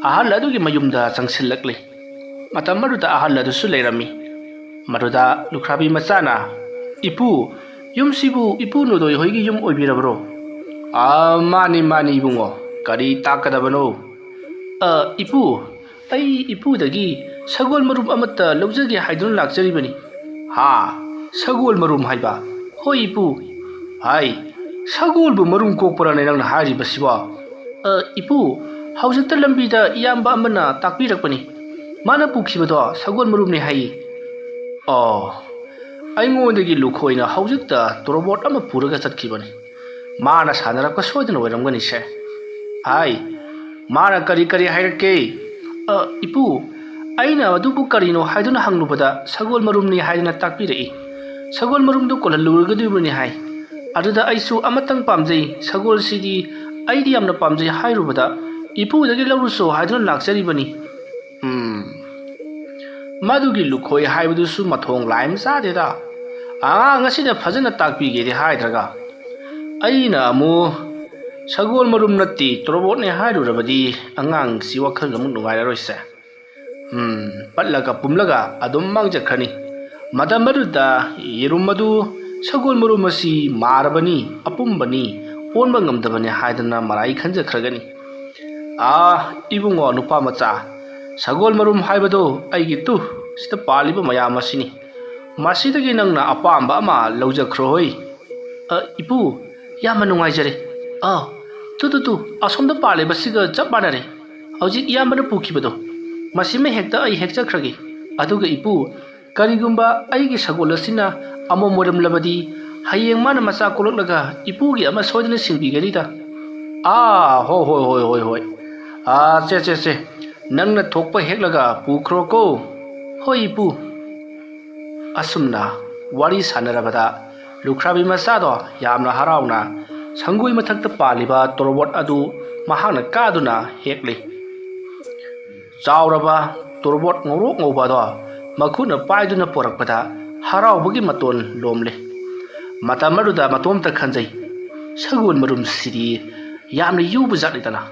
ꯑꯍꯜ ꯑꯗꯨꯒꯤ ꯃꯌꯨꯝꯗ ꯆꯪꯁꯤꯜꯂꯛꯂꯦ꯫ ꯃꯇꯝ ꯑꯗꯨꯗ ꯑꯍꯜ ꯑꯗꯨꯁꯨ ꯂꯩꯔꯝꯃꯤ꯫ ꯃꯗꯨꯗ ꯂꯨꯈ꯭ꯔꯥꯕꯤ ꯃꯆꯥꯅ, "ꯏꯄꯨ, ꯌꯨꯝꯁꯤꯕꯨ ꯏꯄꯨ ꯅꯣꯗꯣꯏ ꯍꯣꯏꯒꯤ ꯌꯨꯝ ꯑꯣꯏꯕꯤꯔꯕ꯭ꯔꯣ?" "ꯑꯥ, ꯃꯥꯅꯤ, ꯃꯥꯅꯤ ꯏꯕꯨꯡꯉꯣ, ꯀꯔꯤ ꯇꯥꯛꯀꯗꯕꯅꯣ?" ꯑ, ꯏꯄꯨ, ꯑꯩ ꯏꯄꯨꯗꯒꯤ ꯁꯒꯣꯜ ꯃꯔꯨꯝ ꯑꯃꯠꯇ ꯂꯧꯖꯒꯦ ꯍꯥꯏꯗꯨꯅ ꯂꯥꯛꯆꯔꯤꯕꯅꯤ꯫ ꯍꯥ? ꯁꯒꯣꯜ ꯃꯔꯨꯝ ꯍꯥꯏꯕ? ꯍꯣꯏ ꯏꯄꯨ꯫ ꯍꯥꯏ, ꯁꯒꯣꯜꯕꯨ ꯃꯔꯨꯝ ꯀꯣꯛꯄ꯭ꯔꯥꯅꯦ ꯅꯪꯅ ꯍꯥꯏꯔꯤꯕꯁꯤꯕꯣ? ꯑ, ꯏꯄꯨ, ꯍꯧꯖꯤꯛꯇ ꯂꯝꯕꯤꯗ ꯏꯌꯥꯝꯕ ꯑꯃꯅ ꯇꯥꯛꯄꯤꯔꯛꯄꯅꯤ꯫ ꯃꯥꯅ ꯄꯨꯈꯤꯕꯗꯣ ꯁꯒꯣꯜ ꯃꯔꯨꯝꯅꯤ ꯍꯥꯏꯌꯦ꯫ ꯑꯣ, ꯑꯩꯉꯣꯟꯗꯒꯤ ꯂꯨꯈꯣꯏꯅ ꯍꯧꯖꯤꯛꯇ ꯇꯣꯔꯕꯣꯠ ꯑꯃ ꯄꯨꯔꯒ ꯆꯠꯈꯤꯕꯅꯤ꯫ ꯃꯥꯅ ꯁꯥꯟꯅꯔꯛꯄ ꯁꯣꯏꯗꯅ ꯑꯣꯏꯔꯝꯒꯅꯤꯁꯦ꯫ ꯍꯥꯏ, ꯃꯥꯅ ꯀꯔꯤ ꯀꯔꯤ ꯍꯥꯏꯔꯛꯀꯦ? ꯑ, ꯏꯄꯨ, ꯑꯩꯅ ꯑꯗꯨꯕꯨ ꯀꯔꯤꯅꯣ ꯍꯥꯏꯗꯨꯅ ꯍꯪꯂꯨꯕꯗ ꯁꯒꯣꯜ ꯃꯔꯨꯝꯅꯤ ꯍꯥꯏꯗꯨꯅ ꯇꯥꯛꯄꯤꯔꯛꯏ꯫ ꯁꯒꯣꯜ ꯃꯔꯨꯝꯗꯨ ꯀꯣꯜꯍꯜꯂꯨꯔꯒꯗꯣꯔꯤꯕꯅꯤ ꯍꯥꯏ꯫ ꯑꯗꯨꯗ ꯑꯩꯁꯨ ꯑꯃꯇꯪ ꯄꯥꯝꯖꯩ, ꯁꯒꯣꯜꯁꯤꯗꯤ ꯑꯩꯗꯤ ꯌꯥꯝꯅ ꯄꯥꯝꯖꯩ ꯍꯥꯏꯔꯨꯕꯗ ꯏꯄꯨꯗꯒꯤ ꯂꯧꯔꯨꯁꯣ ꯍꯥꯏꯗꯨꯅ ꯂꯥꯛꯆꯔꯤꯕꯅꯤ꯫ ꯎꯝ, ꯃꯗꯨꯒꯤ ꯂꯨꯈꯣꯏ ꯍꯥꯏꯕꯗꯨꯁꯨ ꯃꯊꯣꯡ ꯂꯥꯏ ꯑꯃ ꯆꯥꯗꯦꯗ꯫ ꯑꯉꯥꯡ ꯑꯁꯤꯗ ꯐꯖꯅ ꯇꯥꯛꯄꯤꯒꯦꯗꯤ ꯍꯥꯏꯗ꯭ꯔꯒ꯫ ꯑꯩꯅ ꯑꯃꯨꯛ ꯁꯒꯣꯜ ꯃꯔꯨꯝ ꯅꯠꯇꯦ, ꯇꯣꯔꯕꯣꯠꯅꯦ ꯍꯥꯏꯔꯨꯔꯕꯗꯤ ꯑꯉꯥꯡꯁꯤ ꯋꯥꯈꯜ ꯑꯃꯨꯛ ꯅꯨꯡꯉꯥꯏꯔꯔꯣꯏꯁꯦ꯫ ꯎꯝ, ꯄꯠꯂꯒ ꯄꯨꯝꯂꯒ ꯑꯗꯨꯝ ꯃꯥꯡꯖꯈ꯭ꯔꯅꯤ꯫ ꯃꯇꯝ ꯑꯗꯨꯗ ꯌꯦꯔꯨꯝ ꯑꯗꯨ ꯁꯒꯣꯜ ꯃꯔꯨꯝ ꯑꯁꯤ ꯃꯥꯔꯕꯅꯤ, ꯑꯄꯨꯝꯕꯅꯤ, ꯑꯣꯟꯕ ꯉꯝꯗꯕꯅꯤ ꯍꯥꯏꯗꯅ ꯃꯔꯥꯏ ꯈꯟꯖꯈ꯭ꯔꯒꯅꯤ꯫ ꯑꯥ, ꯏꯕꯨꯡꯉꯣ ꯅꯨꯄꯥ ꯃꯆꯥ, ꯁꯒꯣꯜ ꯃꯔꯨꯝ ꯍꯥꯏꯕꯗꯣ ꯑꯩꯒꯤ ꯇꯨ, ꯁꯤꯗ ꯄꯥꯜꯂꯤꯕ ꯃꯌꯥꯝ ꯑꯁꯤꯅꯤ꯫ ꯃꯁꯤꯗꯒꯤ ꯅꯪꯅ ꯑꯄꯥꯝꯕ ꯑꯃ ꯂꯧꯖꯈ꯭ꯔꯣ ꯍꯣꯏ꯫ ꯑ, ꯏꯄꯨ, ꯌꯥꯝꯅ ꯅꯨꯡꯉꯥꯏꯖꯔꯦ꯫ ꯑ, ꯇꯨ, ꯇꯨ, ꯇꯨ, ꯑꯁꯣꯝꯗ ꯄꯥꯜꯂꯤꯕꯁꯤꯒ ꯆꯞ ꯃꯥꯟꯅꯔꯦ꯫ ꯍꯧꯖꯤꯛ ꯏꯌꯥꯝꯕꯅ ꯄꯨꯈꯤꯕꯗꯣ, ꯃꯁꯤꯃ ꯍꯦꯛꯇ ꯑꯩ ꯍꯦꯛꯆꯈ꯭ꯔꯒꯦ꯫ ꯑꯗꯨꯒ ꯏꯄꯨ, ꯀꯔꯤꯒꯨꯝꯕ ꯑꯩꯒꯤ ꯁꯒꯣꯜ ꯑꯁꯤꯅ ꯑꯃꯣꯝ ꯑꯣꯏꯔꯝꯂꯕꯗꯤ, ꯍꯌꯦꯡ ꯃꯥꯅ ꯃꯆꯥ ꯀꯣꯛꯂꯛꯂꯒ ꯏꯄꯨꯒꯤ ꯑꯃ ꯁꯣꯏꯗꯅ ꯁꯤꯡꯕꯤꯒꯅꯤꯗ꯫ ꯑꯥ, ꯍꯣ, ꯍꯣꯏ, ꯍꯣꯏ, ꯍꯣꯏ, ꯍꯣꯏ꯫ ꯑꯥ, ꯁꯦ, ꯁꯦ, ꯁꯦ, ꯅꯪꯅ ꯊꯣꯛꯄ ꯍꯦꯛꯂꯒ ꯄꯨꯈ꯭ꯔꯣꯀꯣ꯫ ꯍꯣꯏ, ꯏꯄꯨ꯫ ꯑꯁꯨꯝꯅ ꯋꯥꯔꯤ ꯁꯥꯟꯅꯔꯕꯗ ꯂꯨꯈ꯭ꯔꯥꯕꯤ ꯃꯆꯥꯗꯣ ꯌꯥꯝꯅ ꯍꯔꯥꯎꯅ ꯁꯪꯒꯣꯏ ꯃꯊꯛꯇ ꯄꯥꯜꯂꯤꯕ ꯇꯣꯔꯕꯣꯠ ꯑꯗꯨ ꯃꯍꯥꯛꯅ ꯀꯥꯗꯨꯅ ꯍꯦꯛꯂꯤ꯫ ꯆꯥꯎꯔꯕ ꯇꯣꯔꯕꯣꯠ ꯉꯧꯔꯣꯛ ꯉꯧꯕ ꯑꯗꯣ ꯃꯈꯨꯠꯅ ꯄꯥꯏꯗꯨꯅ ꯄꯣꯔꯛꯄꯗ ꯍꯔꯥꯎꯕꯒꯤ ꯃꯇꯣꯟ ꯂꯣꯝꯂꯦ꯫ ꯃꯇꯝ ꯑꯗꯨꯗ ꯃꯇꯣꯝꯇ ꯈꯟꯖꯩ, "ꯁꯒꯣꯜ ꯃꯔꯨꯝꯁꯤꯗꯤ ꯌꯥꯝꯅ ꯌꯨꯕ ꯖꯥꯠꯅꯤꯗꯅ,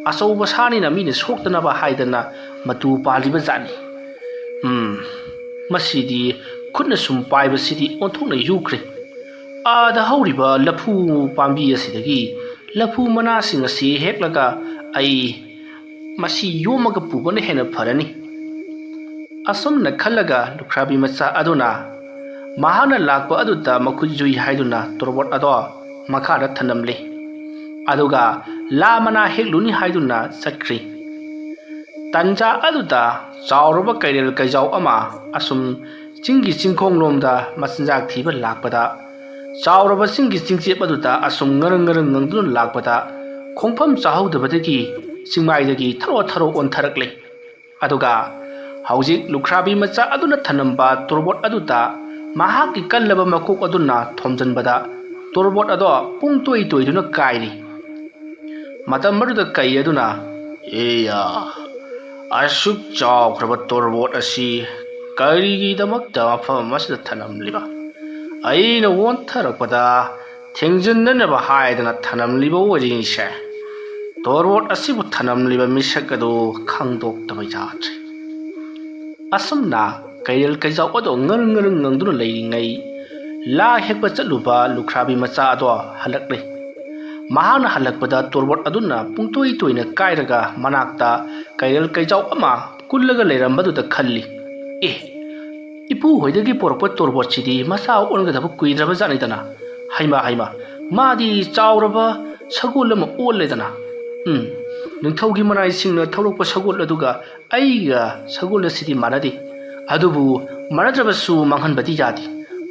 ꯑꯆꯧꯕ ꯁꯥꯅꯤꯅ ꯃꯤꯅ ꯁꯣꯛꯇꯅꯕ ꯍꯥꯏꯗꯅ ꯃꯇꯨ ꯄꯥꯜꯂꯤꯕ ꯖꯥꯠꯅꯤ꯫ ꯎꯝ, ꯃꯁꯤꯗꯤ ꯈꯨꯠꯅ ꯁꯨꯝ ꯄꯥꯏꯕꯁꯤꯗꯤ ꯑꯣꯟꯊꯣꯛꯅ ꯌꯨꯈ꯭ꯔꯦ꯫ ꯑꯥꯗ ꯍꯧꯔꯤꯕ ꯂꯐꯨ ꯄꯥꯝꯕꯤ ꯑꯁꯤꯗꯒꯤ ꯂꯐꯨ ꯃꯅꯥꯁꯤꯡ ꯑꯁꯤ ꯍꯦꯛꯂꯒ ꯑꯩ ꯃꯁꯤ ꯌꯣꯝꯃꯒ ꯄꯨꯕꯅ ꯍꯦꯟꯅ ꯐꯔꯅꯤ꯫ ꯑꯁꯨꯝꯅ ꯈꯜꯂꯒ ꯂꯨꯈ꯭ꯔꯥꯕꯤ ꯃꯆꯥ ꯑꯗꯨꯅ ꯃꯍꯥꯛꯅ ꯂꯥꯛꯄ ꯑꯗꯨꯗ ꯃꯈꯨꯠ ꯌꯨꯏ ꯍꯥꯏꯗꯨꯅ ꯇꯣꯔꯕꯣꯠ ꯑꯗꯣ ꯃꯈꯥꯗ ꯊꯅꯝꯂꯤ꯫ ꯑꯗꯨꯒ ꯂꯥ ꯃꯅꯥ ꯍꯦꯛꯂꯨꯅꯤ ꯍꯥꯏꯗꯨꯅ ꯆꯠꯈ꯭ꯔꯤ꯫ ꯇꯟꯖꯥ ꯑꯗꯨꯗ ꯆꯥꯎꯔꯕ ꯀꯩꯔꯦꯜ ꯀꯩꯖꯥꯎ ꯑꯃ ꯑꯁꯨꯝ ꯆꯤꯡꯒꯤ ꯆꯤꯡꯈꯣꯡꯂꯣꯝꯗ ꯃꯆꯤꯟꯖꯥꯛ ꯊꯤꯕ ꯂꯥꯛꯄꯗ, ꯆꯥꯎꯔꯕ ꯆꯤꯡꯒꯤ ꯆꯤꯡꯆꯦꯞ ꯑꯗꯨꯗ ꯑꯁꯨꯝ ꯉꯔꯪ ꯉꯔꯪ ꯉꯪꯗꯨꯅ ꯂꯥꯛꯄꯗ, ꯈꯣꯡꯐꯝ ꯆꯥꯍꯧꯗꯕꯗꯒꯤ ꯆꯤꯡꯃꯥꯏꯗꯒꯤ ꯊꯔꯣ ꯊꯔꯣ ꯑꯣꯟꯊꯔꯛꯂꯦ꯫ ꯑꯗꯨꯒ ꯍꯧꯖꯤꯛ ꯂꯨꯈ꯭ꯔꯥꯕꯤ ꯃꯆꯥ ꯑꯗꯨꯅ ꯊꯅꯝꯕ ꯇꯣꯔꯕꯣꯠ ꯑꯗꯨꯗ ꯃꯍꯥꯛꯀꯤ ꯀꯜꯂꯕ ꯃꯀꯣꯛ ꯑꯗꯨꯅ ꯊꯣꯝꯖꯤꯟꯕꯗ, ꯇꯣꯔꯕꯣꯠ ꯑꯗꯣ ꯄꯨꯡ ꯇꯣꯏ ꯇꯣꯏꯗꯨꯅ ꯀꯥꯏꯔꯤ꯫ ꯃꯇꯝ ꯑꯗꯨꯗ ꯀꯩ ꯑꯗꯨꯅ, "ꯑꯦꯌꯥ, ꯑꯁꯨꯛ ꯆꯥꯎꯈ꯭ꯔꯕ ꯇꯣꯔꯕꯣꯠ ꯑꯁꯤ ꯀꯔꯤꯒꯤꯗꯃꯛꯇ ꯃꯐꯝ ꯑꯁꯤꯗ ꯊꯅꯝꯂꯤꯕ? ꯑꯩꯅ ꯑꯣꯟꯊꯔꯛꯄꯗ ꯊꯦꯡꯖꯤꯟꯅꯅꯕ ꯍꯥꯏꯗꯅ ꯊꯅꯝꯂꯤꯕ ꯑꯣꯏꯔꯤꯁꯦ꯫ ꯇꯣꯔꯕꯣꯠ ꯑꯁꯤꯕꯨ ꯊꯅꯝꯂꯤꯕ ꯃꯤꯁꯛ ꯑꯗꯨ ꯈꯪꯗꯣꯛꯇꯕ ꯌꯥꯗ꯭ꯔꯦ"꯫ ꯑꯁꯨꯝꯅ ꯀꯩꯔꯦꯜ ꯀꯩꯖꯥꯎ ꯑꯗꯣ ꯉꯔꯪ ꯉꯔꯪ ꯉꯪꯗꯨꯅ ꯂꯩꯔꯤꯉꯩ, ꯂꯥ ꯍꯦꯛꯄ ꯆꯠꯂꯨꯕ ꯂꯨꯈ꯭ꯔꯥꯕꯤ ꯃꯆꯥ ꯑꯗꯣ ꯍꯜꯂꯛꯂꯦ꯫ ꯃꯍꯥꯛꯅ ꯍꯜꯂꯛꯄꯗ ꯇꯣꯔꯕꯣꯠ ꯑꯗꯨꯅ ꯄꯨꯡꯇꯣꯏ ꯇꯣꯏꯅ ꯀꯥꯏꯔꯒ ꯃꯅꯥꯛꯇ ꯀꯩꯔꯦꯜ ꯀꯩꯖꯥꯎ ꯑꯃ ꯀꯨꯜꯂꯒ ꯂꯩꯔꯝꯕꯗꯨꯗ ꯈꯜꯂꯤ, "ꯑꯦ, ꯏꯄꯨ ꯍꯣꯏꯗꯒꯤ ꯄꯣꯔꯛꯄ ꯇꯣꯔꯕꯣꯠꯁꯤꯗꯤ ꯃꯆꯥ ꯑꯣꯟꯒꯗꯕ ꯀꯨꯏꯗ꯭ꯔꯕ ꯖꯥꯠꯅꯤꯗꯅ꯫ ꯍꯩꯃꯥ, ꯍꯩꯃꯥ, ꯃꯥꯗꯤ ꯆꯥꯎꯔꯕ ꯁꯒꯣꯜ ꯑꯃ ꯑꯣꯜꯂꯦꯗꯅ꯫ ꯎꯝ, ꯅꯤꯡꯊꯧꯒꯤ ꯃꯅꯥꯏꯁꯤꯡꯅ ꯊꯧꯔꯛꯄ ꯁꯒꯣꯜ ꯑꯗꯨꯒ ꯑꯩꯒ ꯁꯒꯣꯜ ꯑꯁꯤꯗꯤ ꯃꯥꯟꯅꯗꯦ꯫ ꯑꯗꯨꯕꯨ ꯃꯥꯟꯅꯗ꯭ꯔꯕꯁꯨ ꯃꯥꯡꯍꯟꯕꯗꯤ ꯌꯥꯗꯦ꯫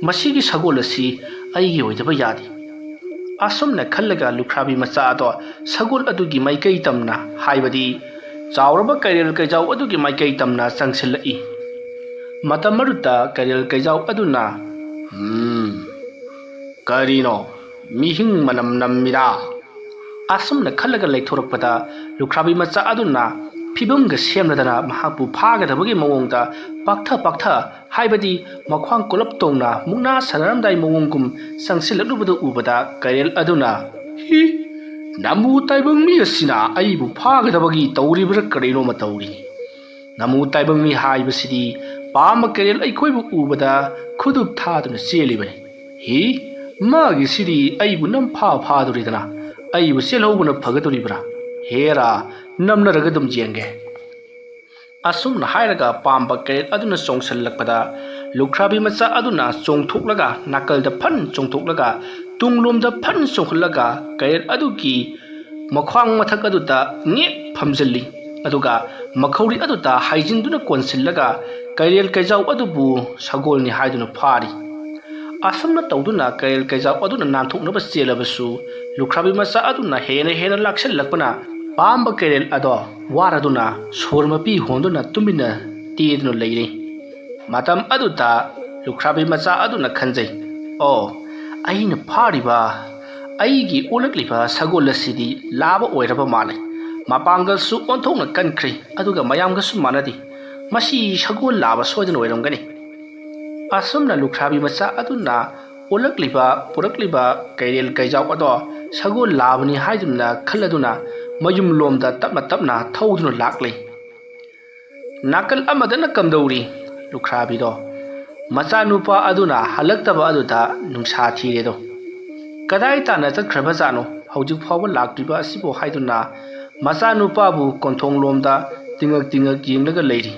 ꯃꯁꯤꯒꯤ ꯁꯒꯣꯜ ꯑꯁꯤ ꯑꯩꯒꯤ ꯑꯣꯏꯗꯕ ꯌꯥꯗꯦ"꯫ ꯑꯁꯨꯝꯅ ꯈꯜꯂꯒ ꯂꯨꯈ꯭ꯔꯥꯕꯤ ꯃꯆꯥ ꯑꯗꯣ ꯁꯒꯣꯜ ꯑꯗꯨꯒꯤ ꯃꯥꯏꯀꯩ ꯇꯝꯅ, ꯍꯥꯏꯕꯗꯤ ꯆꯥꯎꯔꯕ ꯀꯩꯔꯦꯜ ꯀꯩꯖꯥꯎ ꯑꯗꯨꯒꯤ ꯃꯥꯏꯀꯩ ꯇꯝꯅ ꯆꯪꯁꯤꯜꯂꯛꯏ꯫ ꯃꯇꯝ ꯑꯗꯨꯗ ꯀꯩꯔꯦꯜ ꯀꯩꯖꯥꯎ ꯑꯗꯨꯅ, "ꯎꯝ, ꯀꯔꯤꯅꯣ, ꯃꯤꯍꯤꯡ ꯃꯅꯝ ꯅꯝꯃꯤꯔꯥ?" ꯑꯁꯨꯝꯅ ꯈꯜꯂꯒ ꯂꯩꯊꯣꯔꯛꯄꯗ, ꯂꯨꯈ꯭ꯔꯥꯕꯤ ꯃꯆꯥ ꯑꯗꯨꯅ ꯐꯤꯕꯝꯒ ꯁꯦꯝꯂꯗꯅ ꯃꯍꯥꯛꯄꯨ ꯐꯥꯒꯗꯕꯒꯤ ꯃꯑꯣꯡꯗ ꯄꯥꯛꯊ ꯄꯥꯛꯊ, ꯍꯥꯏꯕꯗꯤ ꯃꯈ꯭ꯋꯥꯡ ꯀꯣꯜꯂꯞ ꯇꯧꯅ ꯃꯨꯛꯅꯥ ꯁꯥꯟꯅꯔꯝꯗꯥꯏ ꯃꯑꯣꯡꯒꯨꯝ ꯆꯪꯁꯤꯜꯂꯛꯂꯨꯕꯗꯨ ꯎꯕꯗ, ꯀꯩꯔꯦꯜ ꯑꯗꯨꯅ, "ꯍꯤ, ꯅꯃꯨ ꯇꯥꯏꯕꯪ ꯃꯤ ꯑꯁꯤꯅ ꯑꯩꯕꯨ ꯐꯥꯒꯗꯕꯒꯤ ꯇꯧꯔꯤꯕ꯭ꯔꯥ ꯀꯔꯤꯅꯣꯃ ꯇꯧꯔꯤ꯫ ꯅꯃꯨ ꯇꯥꯏꯕꯪ ꯃꯤ ꯍꯥꯏꯕꯁꯤꯗꯤ ꯄꯥꯝꯕ ꯀꯩꯔꯦꯜ ꯑꯩꯈꯣꯏꯕꯨ ꯎꯕꯗ ꯈꯨꯗꯨꯞ ꯊꯥꯗꯨꯅ ꯆꯦꯜꯂꯤꯕꯅꯤ꯫ ꯍꯤ, ꯃꯥꯒꯤꯁꯤꯗꯤ ꯑꯩꯕꯨ ꯅꯝꯐꯥ ꯐꯥꯗꯣꯔꯤꯗꯅ, ꯑꯩꯕꯨ ꯆꯦꯜꯍꯧꯕꯅ ꯐꯒꯗꯣꯔꯤꯕ꯭ꯔꯥ?" ꯍꯦꯔꯥ, ꯅꯝꯅꯔꯒ ꯑꯗꯨꯝ ꯌꯦꯡꯒꯦ꯫ ꯑꯁꯨꯝꯅ ꯍꯥꯏꯔꯒ ꯄꯥꯝꯕ ꯀꯩꯔꯦꯜ ꯑꯗꯨꯅ ꯆꯣꯡꯁꯤꯜꯂꯛꯄꯗ, ꯂꯨꯈ꯭ꯔꯥꯕꯤ ꯃꯆꯥ ꯑꯗꯨꯅ ꯆꯣꯡꯊꯣꯛꯂꯒ, ꯅꯥꯀꯜꯗ ꯐꯟ ꯆꯣꯡꯊꯣꯛꯂꯒ, ꯇꯨꯡꯂꯣꯝꯗ ꯐꯟ ꯆꯣꯡꯈꯠꯂꯒ, ꯀꯩꯔꯦꯜ ꯑꯗꯨꯒꯤ ꯃꯈ꯭ꯋꯥꯡ ꯃꯊꯛ ꯑꯗꯨꯗ ꯉꯦꯛ ꯐꯝꯖꯤꯜꯂꯤ꯫ ꯑꯗꯨꯒ ꯃꯈꯧꯔꯤ ꯑꯗꯨꯗ ꯍꯥꯏꯖꯤꯟꯗꯨꯅ ꯀꯣꯟꯁꯤꯜꯂꯒ, ꯀꯩꯔꯦꯜ ꯀꯩꯖꯥꯎ ꯑꯗꯨꯕꯨ ꯁꯒꯣꯜꯅꯤ ꯍꯥꯏꯗꯨꯅ ꯐꯥꯔꯤ꯫ ꯑꯁꯨꯝꯅ ꯇꯧꯗꯨꯅ ꯀꯩꯔꯦꯜ ꯀꯩꯖꯥꯎ ꯑꯗꯨꯅ ꯅꯥꯟꯊꯣꯛꯅꯕ ꯆꯦꯜꯂꯕꯁꯨ, ꯂꯨꯈ꯭ꯔꯥꯕꯤ ꯃꯆꯥ ꯑꯗꯨꯅ ꯍꯦꯟꯅ ꯍꯦꯟꯅ ꯂꯥꯛꯁꯤꯜꯂꯛꯄꯅ, ꯄꯥꯝꯕ ꯀꯩꯔꯦꯜ ꯑꯗꯣ ꯋꯥꯔꯗꯨꯅ, ꯁꯣꯔ ꯃꯄꯤ ꯍꯣꯟꯗꯨꯅ ꯇꯨꯃꯤꯟꯅ ꯇꯦꯗꯨꯅ ꯂꯩꯔꯦ꯫ ꯃꯇꯝ ꯑꯗꯨꯗ ꯂꯨꯈ꯭ꯔꯥꯕꯤ ꯃꯆꯥ ꯑꯗꯨꯅ ꯈꯟꯖꯩ, "ꯑꯣ, ꯑꯩꯅ ꯐꯥꯔꯤꯕ, ꯑꯩꯒꯤ ꯑꯣꯜꯂꯛꯂꯤꯕ ꯁꯒꯣꯜ ꯑꯁꯤꯗꯤ ꯂꯥꯕ ꯑꯣꯏꯔꯕ ꯃꯥꯜꯂꯦ꯫ ꯃꯄꯥꯡꯒꯜꯁꯨ ꯑꯣꯟꯊꯣꯛꯅ ꯀꯟꯈ꯭ꯔꯦ, ꯑꯗꯨꯒ ꯃꯌꯥꯝꯒꯁꯨ ꯃꯥꯟꯅꯗꯦ꯫ ꯃꯁꯤ ꯁꯒꯣꯜ ꯂꯥꯕ ꯁꯣꯏꯗꯅ ꯑꯣꯏꯔꯝꯒꯅꯤ"꯫ ꯑꯁꯨꯝꯅ ꯂꯨꯈ꯭ꯔꯥꯕꯤ ꯃꯆꯥ ꯑꯗꯨꯅ ꯑꯣꯜꯂꯛꯂꯤꯕ, ꯄꯨꯔꯛꯂꯤꯕ ꯀꯩꯔꯦꯜ ꯀꯩꯖꯥꯎ ꯑꯗꯣ ꯁꯒꯣꯜ ꯂꯥꯕꯅꯤ ꯍꯥꯏꯗꯨꯅ ꯈꯜꯂꯗꯨꯅ, ꯃꯌꯨꯝꯂꯣꯝꯗ ꯇꯞꯅ ꯇꯞꯅ ꯊꯧꯗꯨꯅ ꯂꯥꯛꯂꯤ꯫ ꯅꯥꯀꯜ ꯑꯃꯗꯅ ꯀꯝꯗꯧꯔꯤ? ꯂꯨꯈ꯭ꯔꯥꯕꯤꯗꯣ ꯃꯆꯥꯅꯨꯄꯥ ꯑꯗꯨꯅ ꯍꯜꯂꯛꯇꯕ ꯑꯗꯨꯗ ꯅꯨꯡꯁꯥ ꯊꯤꯔꯦꯗꯣ꯫ "ꯀꯗꯥꯏ ꯇꯥꯟꯅ ꯆꯠꯈ꯭ꯔꯕꯖꯥꯠꯅꯣ, ꯍꯧꯖꯤꯛ ꯐꯥꯎꯕ ꯂꯥꯛꯇ꯭ꯔꯤꯕ ꯑꯁꯤꯕꯨ?" ꯍꯥꯏꯗꯨꯅ ꯃꯆꯥꯅꯨꯄꯥꯕꯨ ꯀꯣꯟꯊꯣꯡꯂꯣꯝꯗ ꯇꯤꯡꯉꯛ ꯇꯤꯡꯉꯛ ꯌꯦꯡꯂꯒ ꯂꯩꯔꯤ꯫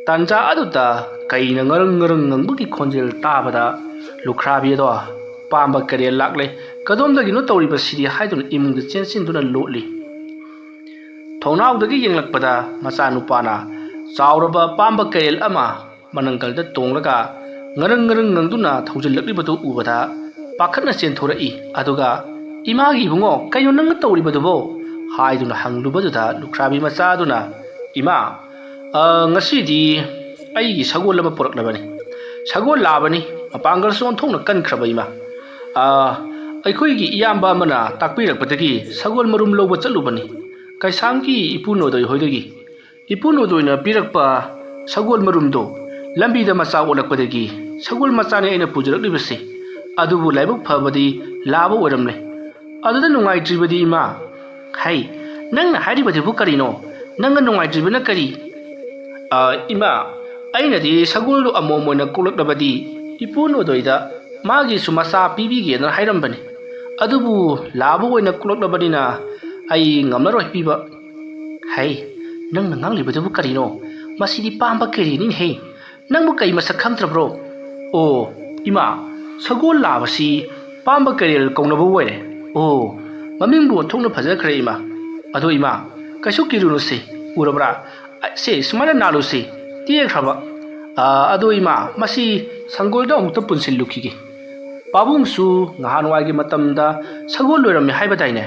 ꯇꯥꯟꯖꯥ ꯑꯗꯨꯗ ꯀꯩꯅ ꯉꯔꯪ ꯉꯔꯪ ꯉꯪꯕꯒꯤ ꯈꯣꯟꯖꯦꯜ ꯇꯥꯕꯗ, ꯂꯨꯈ꯭ꯔꯥꯕꯤ ꯑꯗꯣ, "ꯄꯥꯝꯕ ꯀꯩꯔꯦꯜ ꯂꯥꯛꯂꯦ, ꯀꯗꯣꯝꯗꯒꯤꯅꯣ ꯇꯧꯔꯤꯕꯁꯤꯗꯤ?" ꯍꯥꯏꯗꯨꯅ ꯏꯃꯨꯡꯗ ꯆꯦꯟꯁꯤꯟꯗꯨꯅ ꯂꯣꯠꯂꯤ꯫ ꯊꯣꯡꯅꯥꯎꯗꯒꯤ ꯌꯦꯡꯂꯛꯄꯗ, ꯃꯆꯥꯅꯨꯄꯥꯅ ꯆꯥꯎꯔꯕ ꯄꯥꯝꯕ ꯀꯩꯔꯦꯜ ꯑꯃ ꯃꯅꯪꯒꯜꯗ ꯇꯣꯡꯂꯒ ꯉꯔꯪ ꯉꯔꯪ ꯉꯪꯗꯨꯅ ꯊꯧꯖꯤꯜꯂꯛꯂꯤꯕꯗꯨ ꯎꯕꯗ, ꯄꯥꯈꯠꯅ ꯆꯦꯟꯊꯣꯔꯛꯏ꯫ ꯑꯗꯨꯒ, "ꯏꯃꯥꯒꯤ ꯏꯕꯨꯡꯉꯣ, ꯀꯩꯅꯣ ꯅꯪꯅ ꯇꯧꯔꯤꯕꯗꯨꯕꯣ?" ꯍꯥꯏꯗꯨꯅ ꯍꯪꯂꯨꯕꯗꯨꯗ, ꯂꯨꯈ꯭ꯔꯥꯕꯤ ꯃꯆꯥꯗꯨꯅ, "ꯏꯃꯥ, ꯑ, ꯉꯁꯤꯗꯤ ꯑꯩꯒꯤ ꯁꯒꯣꯜ ꯑꯃ ꯄꯨꯔꯛꯂꯕꯅꯤ꯫ ꯁꯒꯣꯜ ꯂꯥꯕꯅꯤ, ꯃꯄꯥꯡꯒꯜꯁꯨ ꯑꯣꯟꯊꯣꯛꯅ ꯀꯟꯈ꯭ꯔꯕ, ꯏꯃꯥ꯫ ꯑ, ꯑꯩꯈꯣꯏꯒꯤ ꯏꯌꯥꯝꯕ ꯑꯃꯅ ꯇꯥꯛꯄꯤꯔꯛꯄꯗꯒꯤ ꯁꯒꯣꯜ ꯃꯔꯨꯝ ꯂꯧꯕ ꯆꯠꯂꯨꯕꯅꯤ, ꯀꯩꯁꯥꯝꯒꯤ ꯏꯄꯨ ꯅꯣꯗꯣꯏ ꯍꯣꯏꯗꯒꯤ꯫ ꯏꯄꯨ ꯅꯣꯗꯣꯏꯅ ꯄꯤꯔꯛꯄ ꯁꯒꯣꯜ ꯃꯔꯨꯝꯗꯣ ꯂꯝꯕꯤꯗ ꯃꯆꯥ ꯑꯣꯜꯂꯛꯄꯗꯒꯤ ꯁꯒꯣꯜ ꯃꯆꯥꯅꯤ ꯑꯩꯅ ꯄꯨꯖꯔꯛꯂꯤꯕꯁꯦ꯫ ꯑꯗꯨꯕꯨ ꯂꯥꯏꯕꯛ ꯐꯕꯗꯤ ꯂꯥꯕ ꯑꯣꯏꯔꯝꯂꯦ꯫ ꯑꯗꯨꯗ ꯅꯨꯡꯉꯥꯏꯇ꯭ꯔꯤꯕꯗꯤ, ꯏꯃꯥ?" "ꯍꯩ, ꯅꯪꯅ ꯍꯥꯏꯔꯤꯕꯗꯨꯕꯨ ꯀꯔꯤꯅꯣ? ꯅꯪꯅ ꯅꯨꯡꯉꯥꯏꯇ꯭ꯔꯤꯕꯅ ꯀꯔꯤ?" "ꯑ, ꯏꯃꯥ, ꯑꯩꯅꯗꯤ ꯁꯒꯣꯜꯗꯨ ꯑꯃꯣꯝ ꯑꯣꯏꯅ ꯀꯣꯛꯂꯛꯂꯕꯗꯤ ꯏꯄꯨ ꯅꯣꯗꯣꯏꯗ ꯃꯥꯒꯤꯁꯨ ꯃꯆꯥ ꯄꯤꯕꯤꯒꯦꯅ ꯍꯥꯏꯔꯝꯕꯅꯤ꯫ ꯑꯗꯨꯕꯨ ꯂꯥꯕ ꯑꯣꯏꯅ ꯀꯣꯛꯂꯛꯂꯕꯅꯤꯅ ꯑꯩ ꯉꯝꯂꯔꯣꯏ ꯄꯤꯕ꯫ ꯍꯩ, ꯅꯪꯅ ꯉꯥꯡꯂꯤꯕꯗꯨꯕꯨ ꯀꯔꯤꯅꯣ? ꯃꯁꯤꯗꯤ ꯄꯥꯝꯕ ꯀꯩꯔꯦꯜꯅꯤꯅꯦꯍꯦ꯫ ꯅꯪꯕꯨ ꯀꯩ ꯃꯁꯛ ꯈꯪꯗ꯭ꯔꯕ꯭ꯔꯣ? ꯑꯣ, ꯏꯃꯥ, ꯁꯒꯣꯜ ꯂꯥꯕꯁꯤ ꯄꯥꯝꯕ ꯀꯩꯔꯦꯜ ꯀꯧꯅꯕ ꯑꯣꯏꯔꯦ꯫ ꯑꯣ, ꯃꯃꯤꯡꯕꯨ ꯑꯣꯟꯊꯣꯛꯅ ꯐꯖꯈ꯭ꯔꯦ, ꯏꯃꯥ꯫ ꯑꯗꯣ ꯏꯃꯥ, ꯀꯩꯁꯨ ꯀꯤꯔꯨꯅꯨꯁꯦ, ꯎꯔꯕ꯭ꯔꯥ? ꯁꯦ, ꯁꯨꯃꯥꯏꯅ ꯅꯥꯜꯂꯨꯁꯦ, ꯇꯦꯛꯈ꯭ꯔꯕ꯫ ꯑꯥ, ꯑꯗꯣ ꯏꯃꯥ, ꯃꯁꯤ ꯁꯪꯒꯣꯜꯗ ꯑꯃꯨꯛꯇ ꯄꯨꯟꯁꯤꯜꯂꯨꯈꯤꯒꯦ꯫ ꯄꯥꯕꯨꯡꯁꯨ ꯉꯍꯥꯟꯋꯥꯏꯒꯤ ꯃꯇꯝꯗ ꯁꯒꯣꯜ ꯂꯣꯏꯔꯝꯃꯤ ꯍꯥꯏꯕꯗꯥꯏꯅꯦ?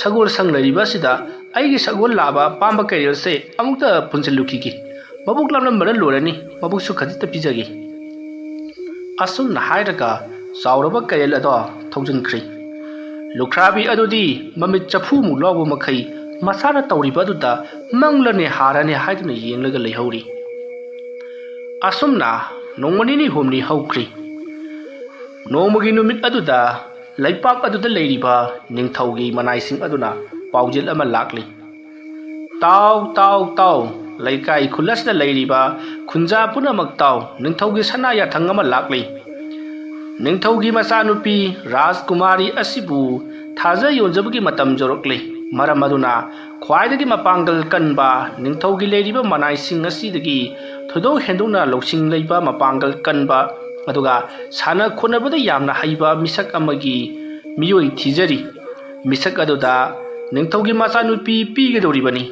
ꯁꯒꯣꯜ ꯁꯪ ꯂꯩꯔꯤꯕ ꯑꯁꯤꯗ ꯑꯩꯒꯤ ꯁꯒꯣꯜ ꯂꯥꯕ ꯄꯥꯝꯕ ꯀꯩꯔꯦꯜꯁꯦ ꯑꯃꯨꯛꯇ ꯄꯨꯟꯁꯤꯜꯂꯨꯈꯤꯒꯦ꯫ ꯃꯕꯨꯛ ꯂꯥꯝꯂꯝꯕꯅ ꯂꯣꯏꯔꯅꯤ, ꯃꯕꯨꯛꯁꯨ ꯈꯖꯤꯛꯇ ꯄꯤꯖꯒꯦ꯫ ꯑꯁꯨꯝꯅ ꯍꯥꯏꯔꯒ ꯆꯥꯎꯔꯕ ꯀꯩꯔꯦꯜ ꯑꯗꯣ ꯊꯧꯖꯤꯟꯈ꯭ꯔꯦ꯫ ꯂꯨꯈ꯭ꯔꯥꯕꯤ ꯑꯗꯨꯗꯤ ꯃꯃꯤꯠ ꯆꯐꯨꯃꯨꯛ ꯂꯥꯎꯕ ꯃꯈꯩ ꯃꯁꯥꯅ ꯇꯧꯔꯤꯕ ꯑꯗꯨꯗ ꯃꯪꯂꯅꯦ ꯍꯥꯔꯅꯦ ꯍꯥꯏꯗꯨꯅ ꯌꯦꯡꯂꯒ ꯂꯩꯍꯧꯔꯤ꯫ ꯑꯁꯨꯝꯅ ꯅꯣꯡꯃ ꯅꯤꯅꯤ ꯍꯨꯝꯅꯤ ꯍꯧꯈ꯭ꯔꯤ꯫ ꯅꯣꯡꯃꯒꯤ ꯅꯨꯃꯤꯠ ꯑꯗꯨꯗ ꯂꯩꯄꯥꯛ ꯑꯗꯨꯗ ꯂꯩꯔꯤꯕ ꯅꯤꯡꯊꯧꯒꯤ ꯃꯅꯥꯏꯁꯤꯡ ꯑꯗꯨꯅ ꯄꯥꯎꯖꯦꯜ ꯑꯃ ꯂꯥꯛꯂꯤ꯫ "ꯇꯥꯎ, ꯇꯥꯎ, ꯇꯥꯎ, ꯂꯩꯀꯥꯏ ꯈꯨꯜ ꯑꯁꯤꯗ ꯂꯩꯔꯤꯕ ꯈꯨꯟꯖꯥ ꯄꯨꯝꯅꯃꯛ ꯇꯥꯎ, ꯅꯤꯡꯊꯧꯒꯤ ꯁꯅꯥ ꯌꯥꯊꯪ ꯑꯃ ꯂꯥꯛꯂꯤ꯫ ꯅꯤꯡꯊꯧꯒꯤ ꯃꯆꯥꯅꯨꯄꯤ ꯔꯥꯖꯀꯨꯃꯥꯔꯤ ꯑꯁꯤꯕꯨ ꯊꯥꯖ ꯌꯣꯟꯖꯕꯒꯤ ꯃꯇꯝ ꯌꯧꯔꯛꯂꯦ꯫ ꯃꯔꯝ ꯑꯗꯨꯅ ꯈ꯭ꯋꯥꯏꯗꯒꯤ ꯃꯄꯥꯡꯒꯜ ꯀꯟꯕ ꯅꯤꯡꯊꯧꯒꯤ ꯂꯩꯔꯤꯕ ꯃꯅꯥꯏꯁꯤꯡ ꯑꯁꯤꯗꯒꯤ ꯊꯣꯏꯗꯣꯛ ꯍꯦꯟꯗꯣꯛꯅ ꯂꯧꯁꯤꯡ ꯂꯩꯕ, ꯃꯄꯥꯡꯒꯜ ꯀꯟꯕ, ꯑꯗꯨꯒ ꯁꯥꯟꯅ ꯈꯣꯠꯅꯕꯗ ꯌꯥꯝꯅ ꯍꯩꯕ ꯃꯤꯁꯛ ꯑꯃꯒꯤ ꯃꯤꯑꯣꯏ ꯊꯤꯖꯔꯤ꯫ ꯃꯤꯁꯛ ꯑꯗꯨꯗ ꯅꯤꯡꯊꯧꯒꯤ ꯃꯆꯥꯅꯨꯄꯤ ꯄꯤꯒꯗꯧꯔꯤꯕꯅꯤ꯫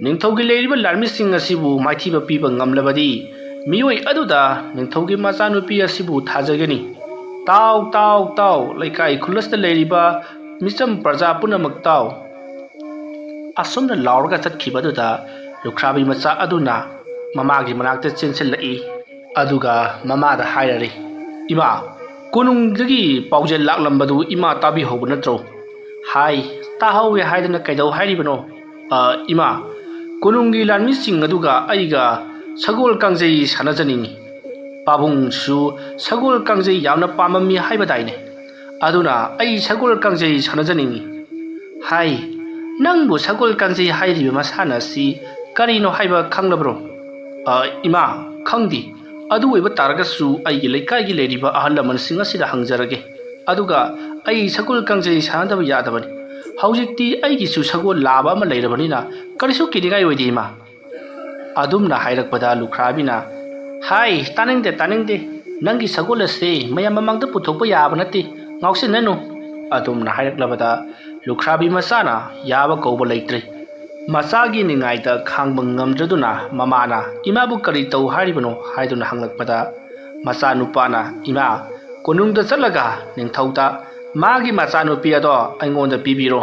ꯅꯤꯡꯊꯧꯒꯤ ꯂꯩꯔꯤꯕ ꯂꯥꯟꯃꯤꯁꯤꯡ ꯑꯁꯤꯕꯨ ꯃꯥꯏꯊꯤꯕ ꯄꯤꯕ ꯉꯝꯂꯕꯗꯤ ꯃꯤꯑꯣꯏ ꯑꯗꯨꯗ ꯅꯤꯡꯊꯧꯒꯤ ꯃꯆꯥꯅꯨꯄꯤ ꯑꯁꯤꯕꯨ ꯊꯥꯖꯒꯅꯤ꯫ ꯇꯥꯎ, ꯇꯥꯎ, ꯇꯥꯎ, ꯂꯩꯀꯥꯏ ꯈꯨꯜ ꯑꯁꯤꯗ ꯂꯩꯔꯤꯕ ꯃꯤꯆꯝ ꯄ꯭ꯔꯖꯥ ꯄꯨꯝꯅꯃꯛ ꯇꯥꯎ!" ꯑꯁꯨꯝꯅ ꯂꯥꯎꯔꯒ ꯆꯠꯈꯤꯕ ꯑꯗꯨꯗ ꯂꯨꯈ꯭ꯔꯥꯕꯤ ꯃꯆꯥ ꯑꯗꯨꯅ ꯃꯃꯥꯒꯤ ꯃꯅꯥꯛꯇ ꯆꯦꯟꯁꯤꯜꯂꯛꯏ꯫ ꯑꯗꯨꯒ ꯃꯃꯥꯗ ꯍꯥꯏꯔꯔꯤ, "ꯏꯃꯥ, ꯀꯣꯅꯨꯡꯗꯒꯤ ꯄꯥꯎꯖꯦꯜ ꯂꯥꯛꯂꯝꯕꯗꯨ ꯏꯃꯥ ꯇꯥꯕꯤꯍꯧꯕ ꯅꯠꯇ꯭ꯔꯣ?" "ꯍꯥꯏ, ꯇꯥꯍꯧꯋꯦ ꯍꯥꯏꯗꯅ ꯀꯩꯗꯧ ꯍꯥꯏꯔꯤꯕꯅꯣ?" "ꯑ, ꯏꯃꯥ, ꯀꯣꯅꯨꯡꯒꯤ ꯂꯥꯟꯃꯤꯁꯤꯡ ꯑꯗꯨꯒ ꯑꯩꯒ ꯁꯒꯣꯜ ꯀꯥꯡꯖꯩ ꯁꯥꯟꯅꯖꯅꯤꯡꯏ꯫ ꯄꯥꯕꯨꯡꯁꯨ ꯁꯒꯣꯜ ꯀꯥꯡꯖꯩ ꯌꯥꯝꯅ ꯄꯥꯝꯃꯝꯃꯤ ꯍꯥꯏꯕꯗꯥꯏꯅꯦ? ꯑꯗꯨꯅ ꯑꯩ ꯁꯒꯣꯜ ꯀꯥꯡꯖꯩ ꯁꯥꯟꯅꯖꯅꯤꯡꯏ꯫" "ꯍꯥꯏ, ꯅꯪꯕꯨ ꯁꯒꯣꯜ ꯀꯥꯡꯖꯩ ꯍꯥꯏꯔꯤꯕ ꯃꯁꯥꯟꯅ ꯑꯁꯤ ꯀꯔꯤꯅꯣ ꯍꯥꯏꯕ ꯈꯪꯂꯕ꯭ꯔꯣ?" "ꯑ, ꯏꯃꯥ, ꯈꯪꯗꯦ꯫ ꯑꯗꯨ ꯑꯣꯏꯕ ꯇꯥꯔꯒꯁꯨ ꯑꯩꯒꯤ ꯂꯩꯀꯥꯏꯒꯤ ꯂꯩꯔꯤꯕ ꯑꯍꯜ ꯂꯃꯟꯁꯤꯡ ꯑꯁꯤꯗ ꯍꯪꯖꯔꯒꯦ꯫ ꯑꯗꯨꯒ ꯑꯩ ꯁꯒꯣꯜ ꯀꯥꯡꯖꯩ ꯁꯥꯟꯅꯗꯕ ꯌꯥꯗꯕꯅꯤ꯫ ꯍꯧꯖꯤꯛꯇꯤ ꯑꯩꯒꯤꯁꯨ ꯁꯒꯣꯜ ꯂꯥꯕ ꯑꯃ ꯂꯩꯔꯕꯅꯤꯅ ꯀꯔꯤꯁꯨ ꯀꯤꯅꯤꯡꯉꯥꯏ ꯑꯣꯏꯗꯦ, ꯏꯃꯥ꯫ ꯑꯗꯨꯝꯅ ꯍꯥꯏꯔꯛꯄꯗ ꯂꯨꯈ꯭ꯔꯥꯕꯤꯅ, "ꯍꯥꯏ, ꯇꯥꯅꯤꯡꯗꯦ, ꯇꯥꯅꯤꯡꯗꯦ꯫ ꯅꯪꯒꯤ ꯁꯒꯣꯜ ꯑꯁꯤ ꯃꯌꯥꯝ ꯃꯃꯥꯡꯗ ꯄꯨꯊꯣꯛꯄ ꯌꯥꯕ ꯅꯠꯇꯦ꯫ ꯉꯥꯎꯁꯤꯟꯅꯅꯨ꯫" ꯑꯗꯨꯝꯅ ꯍꯥꯏꯔꯛꯂꯕꯗ ꯂꯨꯈ꯭ꯔꯥꯕꯤ ꯃꯆꯥꯅ ꯌꯥꯕ ꯀꯧꯕ ꯂꯩꯇ꯭ꯔꯦ꯫ ꯃꯆꯥꯒꯤ ꯅꯤꯡꯉꯥꯏꯗ ꯈꯥꯡꯕ ꯉꯝꯗ꯭ꯔꯗꯨꯅ ꯃꯃꯥꯅ ꯏꯃꯥꯕꯨ ꯀꯔꯤ ꯇꯧ ꯍꯥꯏꯔꯤꯕꯅꯣ ꯍꯥꯏꯗꯨꯅ ꯍꯪꯂꯛꯄꯗ, ꯃꯆꯥꯅꯨꯄꯥꯅ, "ꯏꯃꯥ, ꯀꯣꯅꯨꯡꯗ ꯆꯠꯂꯒ ꯅꯤꯡꯊꯧꯗ ꯃꯥꯒꯤ ꯃꯆꯥꯅꯨꯄꯤ ꯑꯗꯣ ꯑꯩꯉꯣꯟꯗ ꯄꯤꯕꯤꯔꯣ꯫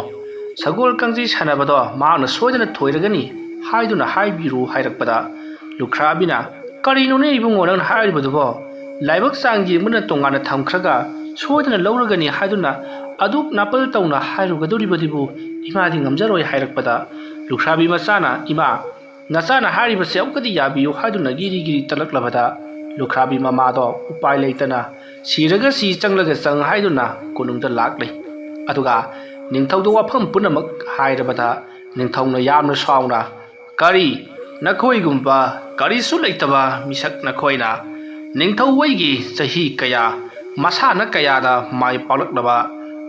ꯁꯒꯣꯜ ꯀꯥꯡꯖꯩ ꯁꯥꯟꯅꯕꯗꯣ ꯃꯍꯥꯛꯅ ꯁꯣꯏꯗꯅ ꯊꯣꯏꯔꯒꯅꯤ ꯍꯥꯏꯗꯨꯅ ꯍꯥꯏꯕꯤꯔꯨ" ꯍꯥꯏꯔꯛꯄꯗ, ꯂꯨꯈ꯭ꯔꯥꯕꯤꯅ, "ꯀꯔꯤꯅꯣꯅꯦ ꯏꯕꯨꯡꯉꯣ ꯅꯪꯅ ꯍꯥꯏꯔꯤꯕꯗꯨꯕꯣ? ꯂꯥꯏꯕꯛ ꯆꯥꯡ ꯌꯦꯡꯕꯅ ꯇꯣꯉꯥꯟꯅ ꯊꯝꯈ꯭ꯔꯒ ꯁꯣꯏꯗꯅ ꯂꯧꯔꯒꯅꯤ ꯍꯥꯏꯗꯨꯅ ꯑꯗꯨꯛ ꯅꯥꯄꯜ ꯇꯧꯅ ꯍꯥꯏꯔꯨꯒꯗꯧꯔꯤꯕꯗꯨꯕꯨ ꯏꯃꯥꯗꯤ ꯉꯝꯖꯔꯣꯏ" ꯍꯥꯏꯔꯛꯄꯗ, ꯂꯨꯈ꯭ꯔꯥꯕꯤ ꯃꯆꯥꯅ, "ꯏꯃꯥ, ꯅꯆꯥꯅ ꯍꯥꯏꯔꯤꯕꯁꯦ ꯑꯃꯨꯛꯀꯗꯤ ꯌꯥꯕꯤꯌꯨ" ꯍꯥꯏꯗꯨꯅ ꯒꯤꯔꯤ ꯒꯤꯔꯤ ꯇꯛꯂꯛꯂꯕꯗ, ꯂꯨꯈ꯭ꯔꯥꯕꯤ ꯃꯃꯥꯗꯣ ꯎꯄꯥꯏ ꯂꯩꯇꯅ "ꯁꯤꯔꯒ ꯁꯤ, ꯆꯪꯂꯒ ꯆꯪ" ꯍꯥꯏꯗꯨꯅ ꯀꯣꯅꯨꯡꯗ ꯂꯥꯛꯂꯦ꯫ ꯑꯗꯨꯒ ꯅꯤꯡꯊꯧꯗ ꯋꯥꯐꯝ ꯄꯨꯝꯅꯃꯛ ꯍꯥꯏꯔꯕꯗ, ꯅꯤꯡꯊꯧꯅ ꯌꯥꯝꯅ ꯁꯥꯎꯅ, "ꯀꯔꯤ, ꯅꯈꯣꯏꯒꯨꯝꯕ ꯀꯔꯤꯁꯨ ꯂꯩꯇꯕ ꯃꯤꯁꯛ ꯅꯈꯣꯏꯅ ꯅꯤꯡꯊꯧ ꯑꯩꯒꯤ ꯆꯍꯤ ꯀꯌꯥ, ꯃꯁꯥꯟꯅ ꯀꯌꯥꯗ ꯃꯥꯏ ꯄꯥꯛꯂꯛꯂꯕ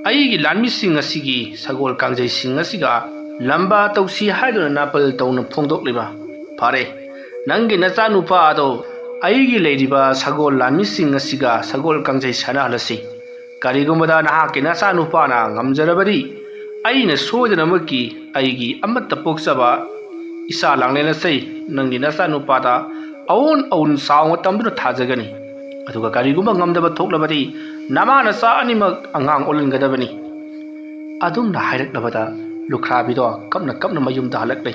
ꯑꯩꯒꯤ ꯂꯥꯟꯃꯤꯁꯤꯡ ꯑꯁꯤꯒꯤ ꯁꯒꯣꯜ ꯀꯥꯡꯖꯩꯁꯤꯡ ꯑꯁꯤꯒ ꯂꯝꯕꯥ ꯇꯧꯁꯤ ꯍꯥꯏꯗꯨꯅ ꯅꯥꯄꯜ ꯇꯧꯅ ꯐꯣꯡꯗꯣꯛꯂꯤꯕ? ꯐꯔꯦ, ꯅꯪꯒꯤ ꯅꯆꯥꯅꯨꯄꯥ ꯑꯗꯣ ꯑꯩꯒꯤ ꯂꯩꯔꯤꯕ ꯁꯒꯣꯜ ꯂꯥꯟꯃꯤꯁꯤꯡ ꯑꯁꯤꯒ ꯁꯒꯣꯜ ꯀꯥꯡꯖꯩ ꯁꯥꯟꯅꯍꯜꯂꯁꯤ꯫ ꯀꯔꯤꯒꯨꯝꯕꯗ ꯅꯍꯥꯛꯀꯤ ꯅꯆꯥꯅꯨꯄꯥꯅ ꯉꯝꯖꯔꯕꯗꯤ, ꯑꯩꯅ ꯁꯣꯏꯗꯅꯃꯛꯀꯤ ꯑꯩꯒꯤ ꯑꯃꯠꯇ ꯄꯣꯛꯆꯕ ꯏꯆꯥ ꯂꯥꯡꯂꯦꯟ ꯑꯁꯤ ꯅꯪꯒꯤ ꯅꯆꯥꯅꯨꯄꯥꯗ ꯑꯑꯣꯟ ꯑꯑꯣꯟ ꯆꯥꯎꯅ ꯇꯝꯗꯨꯅ ꯊꯥꯖꯒꯅꯤ꯫ ꯑꯗꯨꯒ ꯀꯔꯤꯒꯨꯝꯕ ꯉꯝꯗꯕ ꯊꯣꯛꯂꯕꯗꯤ, ꯅꯃꯥ ꯅꯆꯥ ꯑꯅꯤꯃꯛ ꯑꯉꯥꯡ ꯑꯣꯜꯍꯟꯒꯗꯕꯅꯤ꯫" ꯑꯗꯨꯝꯅ ꯍꯥꯏꯔꯛꯂꯕꯗ ꯂꯨꯈ꯭ꯔꯥꯕꯤꯗꯣ ꯀꯞꯅ ꯀꯞꯅ ꯃꯌꯨꯝꯗ ꯍꯜꯂꯛꯂꯦ꯫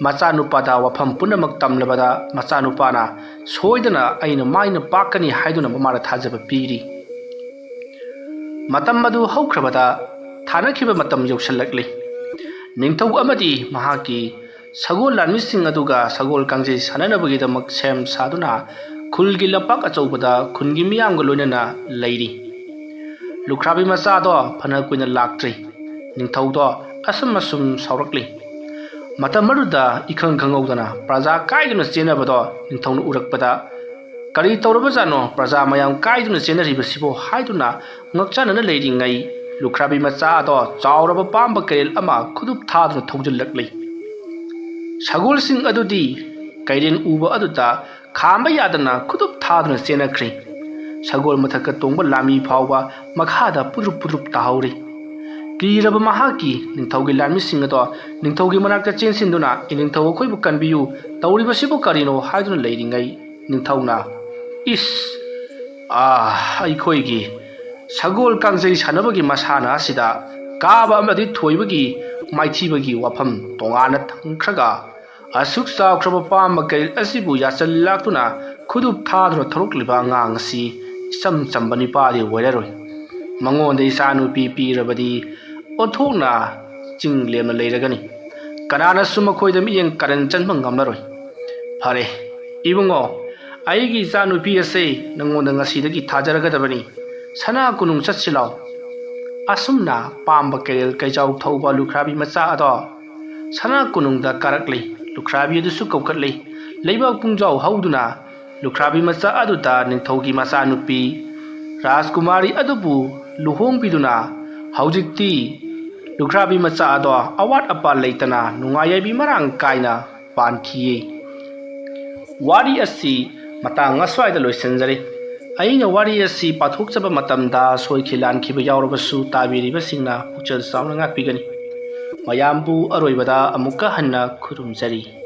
ꯃꯆꯥꯅꯨꯄꯥꯗ ꯋꯥꯐꯝ ꯄꯨꯝꯅꯃꯛ ꯇꯝꯂꯕꯗ ꯃꯆꯥꯅꯨꯄꯥꯅ ꯁꯣꯏꯗꯅ ꯑꯩꯅ ꯃꯥꯏꯅ ꯄꯥꯛꯀꯅꯤ ꯍꯥꯏꯗꯨꯅ ꯃꯃꯥꯗ ꯊꯥꯖꯕ ꯄꯤꯔꯤ꯫ ꯃꯇꯝ ꯑꯗꯨ ꯍꯧꯈ꯭ꯔꯕꯗ ꯊꯥꯅꯈꯤꯕ ꯃꯇꯝ ꯌꯧꯁꯤꯜꯂꯛꯂꯤ꯫ ꯅꯤꯡꯊꯧ ꯑꯃꯗꯤ ꯃꯍꯥꯛꯀꯤ ꯁꯒꯣꯜ ꯂꯥꯟꯃꯤꯁꯤꯡ ꯑꯗꯨꯒ ꯁꯒꯣꯜ ꯀꯥꯡꯖꯩ ꯁꯥꯟꯅꯅꯕꯒꯤꯗꯃꯛ ꯁꯦꯝ ꯁꯥꯗꯨꯅ ꯈꯨꯜꯒꯤ ꯂꯝꯄꯥꯛ ꯑꯆꯧꯕꯗ ꯈꯨꯟꯒꯤ ꯃꯤꯌꯥꯝꯒ ꯂꯣꯏꯅꯅ ꯂꯩꯔꯤ꯫ ꯂꯨꯈ꯭ꯔꯥꯕꯤ ꯃꯆꯥꯗꯣ ꯐꯅ ꯀꯨꯏꯅ ꯂꯥꯛꯇ꯭ꯔꯤ꯫ ꯅꯤꯡꯊꯧꯗꯣ ꯑꯁꯨꯝ ꯑꯁꯨꯝ ꯁꯥꯎꯔꯛꯂꯤ꯫ ꯃꯇꯝ ꯑꯗꯨꯗ ꯏꯈꯪ ꯈꯪꯍꯧꯗꯅ ꯄ꯭ꯔꯖꯥ ꯀꯥꯏꯗꯨꯅ ꯆꯦꯟꯅꯕꯗꯣ ꯅꯤꯡꯊꯧꯅ ꯎꯔꯛꯄꯗ, "ꯀꯔꯤ ꯇꯧꯔꯕꯖꯥꯠꯅꯣ ꯄ꯭ꯔꯖꯥ ꯃꯌꯥꯝ ꯀꯥꯏꯗꯨꯅ ꯆꯦꯟꯅꯔꯤꯕꯁꯤꯕꯣ?" ꯍꯥꯏꯗꯨꯅ ꯉꯛꯆꯥꯟꯅꯅ ꯂꯩꯔꯤꯉꯩ ꯂꯨꯈ꯭ꯔꯥꯕꯤ ꯃꯆꯥ ꯑꯗꯣ ꯆꯥꯎꯔꯕ ꯄꯥꯝꯕ ꯀꯩꯔꯦꯜ ꯑꯃ ꯈꯨꯗꯨꯞ ꯊꯥꯗꯨꯅ ꯊꯧꯖꯤꯜꯂꯛꯂꯤ꯫ ꯁꯒꯣꯜꯁꯤꯡ ꯑꯗꯨꯗꯤ ꯀꯩꯔꯦꯜ ꯎꯕ ꯑꯗꯨꯗ ꯈꯥꯝꯕ ꯌꯥꯗꯅ ꯈꯨꯗꯨꯞ ꯊꯥꯗꯨꯅ ꯆꯦꯟꯅꯈ꯭ꯔꯦ꯫ ꯁꯒꯣꯜ ꯃꯊꯛꯇ ꯇꯣꯡꯕ ꯂꯥꯟꯃꯤ ꯐꯥꯎꯕ ꯃꯈꯥꯗ ꯄꯨꯗ꯭ꯔꯨꯞ ꯄꯨꯗ꯭ꯔꯨꯞ ꯇꯥꯍꯧꯔꯤ꯫ ꯀꯤꯔꯕ ꯃꯍꯥꯛꯀꯤ ꯅꯤꯡꯊꯧꯒꯤ ꯂꯥꯟꯃꯤꯁꯤꯡ ꯑꯗꯣ ꯅꯤꯡꯊꯧꯒꯤ ꯃꯅꯥꯛꯇ ꯆꯦꯟꯁꯤꯟꯗꯨꯅ, "ꯏꯅꯤꯡꯊꯧ, ꯑꯩꯈꯣꯏꯕꯨ ꯀꯟꯕꯤꯌꯨ, ꯇꯧꯔꯤꯕꯁꯤꯕꯨ ꯀꯔꯤꯅꯣ?" ꯍꯥꯏꯗꯨꯅ ꯂꯩꯔꯤꯉꯩ, ꯅꯤꯡꯊꯧꯅ, "ꯏꯁ, ꯑꯥ, ꯑꯩꯈꯣꯏꯒꯤ ꯁꯒꯣꯜ ꯀꯥꯡꯖꯩ ꯁꯥꯟꯅꯕꯒꯤ ꯃꯁꯥꯟꯅ ꯑꯁꯤꯗ ꯀꯥꯕ ꯑꯃꯗꯤ ꯊꯣꯏꯕꯒꯤ ꯃꯥꯏꯊꯤꯕꯒꯤ ꯋꯥꯐꯝ ꯇꯣꯉꯥꯟꯅ ꯊꯝꯈ꯭ꯔꯒ, ꯑꯁꯨꯛ ꯆꯥꯎꯈ꯭ꯔꯕ ꯄꯥꯝꯕ ꯀꯩꯔꯦꯜ ꯑꯁꯤꯕꯨ ꯌꯥꯁꯤꯜꯂꯛꯇꯨꯅ ꯈꯨꯗꯨꯞ ꯊꯥꯗꯨꯅ ꯊꯧꯔꯛꯂꯤꯕ ꯑꯉꯥꯡ ꯑꯁꯤ ꯏꯆꯝ ꯆꯝꯕ ꯅꯤꯄꯥꯗꯤ ꯑꯣꯏꯔꯔꯣꯏ꯫ ꯃꯉꯣꯟꯗ ꯏꯆꯥꯅꯨꯄꯤ ꯄꯤꯔꯕꯗꯤ ꯑꯣꯟꯊꯣꯛꯅ ꯆꯤꯡ ꯂꯦꯝꯅ ꯂꯩꯔꯒꯅꯤ꯫ ꯀꯅꯥꯅꯁꯨ ꯃꯈꯣꯏꯗ ꯃꯤꯠꯌꯦꯡ ꯀꯥꯔꯟ ꯆꯟꯕ ꯉꯝꯂꯔꯣꯏ꯫ ꯐꯔꯦ, ꯏꯕꯨꯡꯉꯣ, ꯑꯩꯒꯤ ꯏꯆꯥꯅꯨꯄꯤ ꯑꯁꯦ ꯅꯉꯣꯟꯗ ꯉꯁꯤꯗꯒꯤ ꯊꯥꯖꯔꯒꯗꯕꯅꯤ꯫ ꯁꯅꯥ ꯀꯣꯅꯨꯡ ꯆꯠꯁꯤ ꯂꯥꯎ꯫" ꯑꯁꯨꯝꯅ ꯄꯥꯝꯕ ꯀꯩꯔꯦꯜ ꯀꯩꯖꯥꯎ ꯊꯧꯕ ꯂꯨꯈ꯭ꯔꯥꯕꯤ ꯃꯆꯥ ꯑꯗꯣ ꯁꯅꯥ ꯀꯣꯅꯨꯡꯗ ꯀꯥꯔꯛꯂꯤ꯫ ꯂꯨꯈ꯭ꯔꯥꯕꯤ ꯑꯗꯨꯁꯨ ꯀꯧꯈꯠꯂꯤ꯫ ꯂꯩꯕꯥꯛ ꯄꯨꯡꯖꯥꯎ ꯍꯧꯗꯨꯅ ꯂꯨꯈ꯭ꯔꯥꯕꯤ ꯃꯆꯥ ꯑꯗꯨꯗ ꯅꯤꯡꯊꯧꯒꯤ ꯃꯆꯥꯅꯨꯄꯤ ꯔꯥꯖꯀꯨꯃꯥꯔꯤ ꯑꯗꯨꯕꯨ ꯂꯨꯍꯣꯡꯕꯤꯗꯨꯅ ꯍꯧꯖꯤꯛꯇꯤ ꯂꯨꯈ꯭ꯔꯥꯕꯤ ꯃꯆꯥ ꯑꯗꯣ ꯑꯋꯥꯠ ꯑꯄꯥ ꯂꯩꯇꯅ ꯅꯨꯡꯉꯥꯏ ꯌꯥꯏꯕꯤ ꯃꯔꯥꯡ ꯀꯥꯏꯅ ꯄꯥꯟꯈꯤꯌꯦ꯫ ꯋꯥꯔꯤ ꯑꯁꯤ ꯃꯇꯥꯡ ꯑꯁ꯭ꯋꯥꯏꯗ ꯂꯣꯏꯁꯤꯟꯖꯔꯦ꯫ ꯑꯩꯅ ꯋꯥꯔꯤ ꯑꯁꯤ ꯄꯥꯊꯣꯛꯆꯕ ꯃꯇꯝꯗ ꯁꯣꯏꯈꯤ ꯂꯥꯟꯈꯤꯕ ꯌꯥꯎꯔꯕꯁꯨ ꯇꯥꯕꯤꯔꯤꯕꯁꯤꯡꯅ ꯄꯨꯛꯆꯦꯜ ꯆꯥꯎꯅ ꯉꯥꯛꯄꯤꯒꯅꯤ꯫ ꯃꯌꯥꯝꯕꯨ ꯑꯔꯣꯏꯕꯗ ꯑꯃꯨꯛꯀ ꯍꯟꯅ ꯈꯨꯔꯨꯝꯖꯔꯤ꯫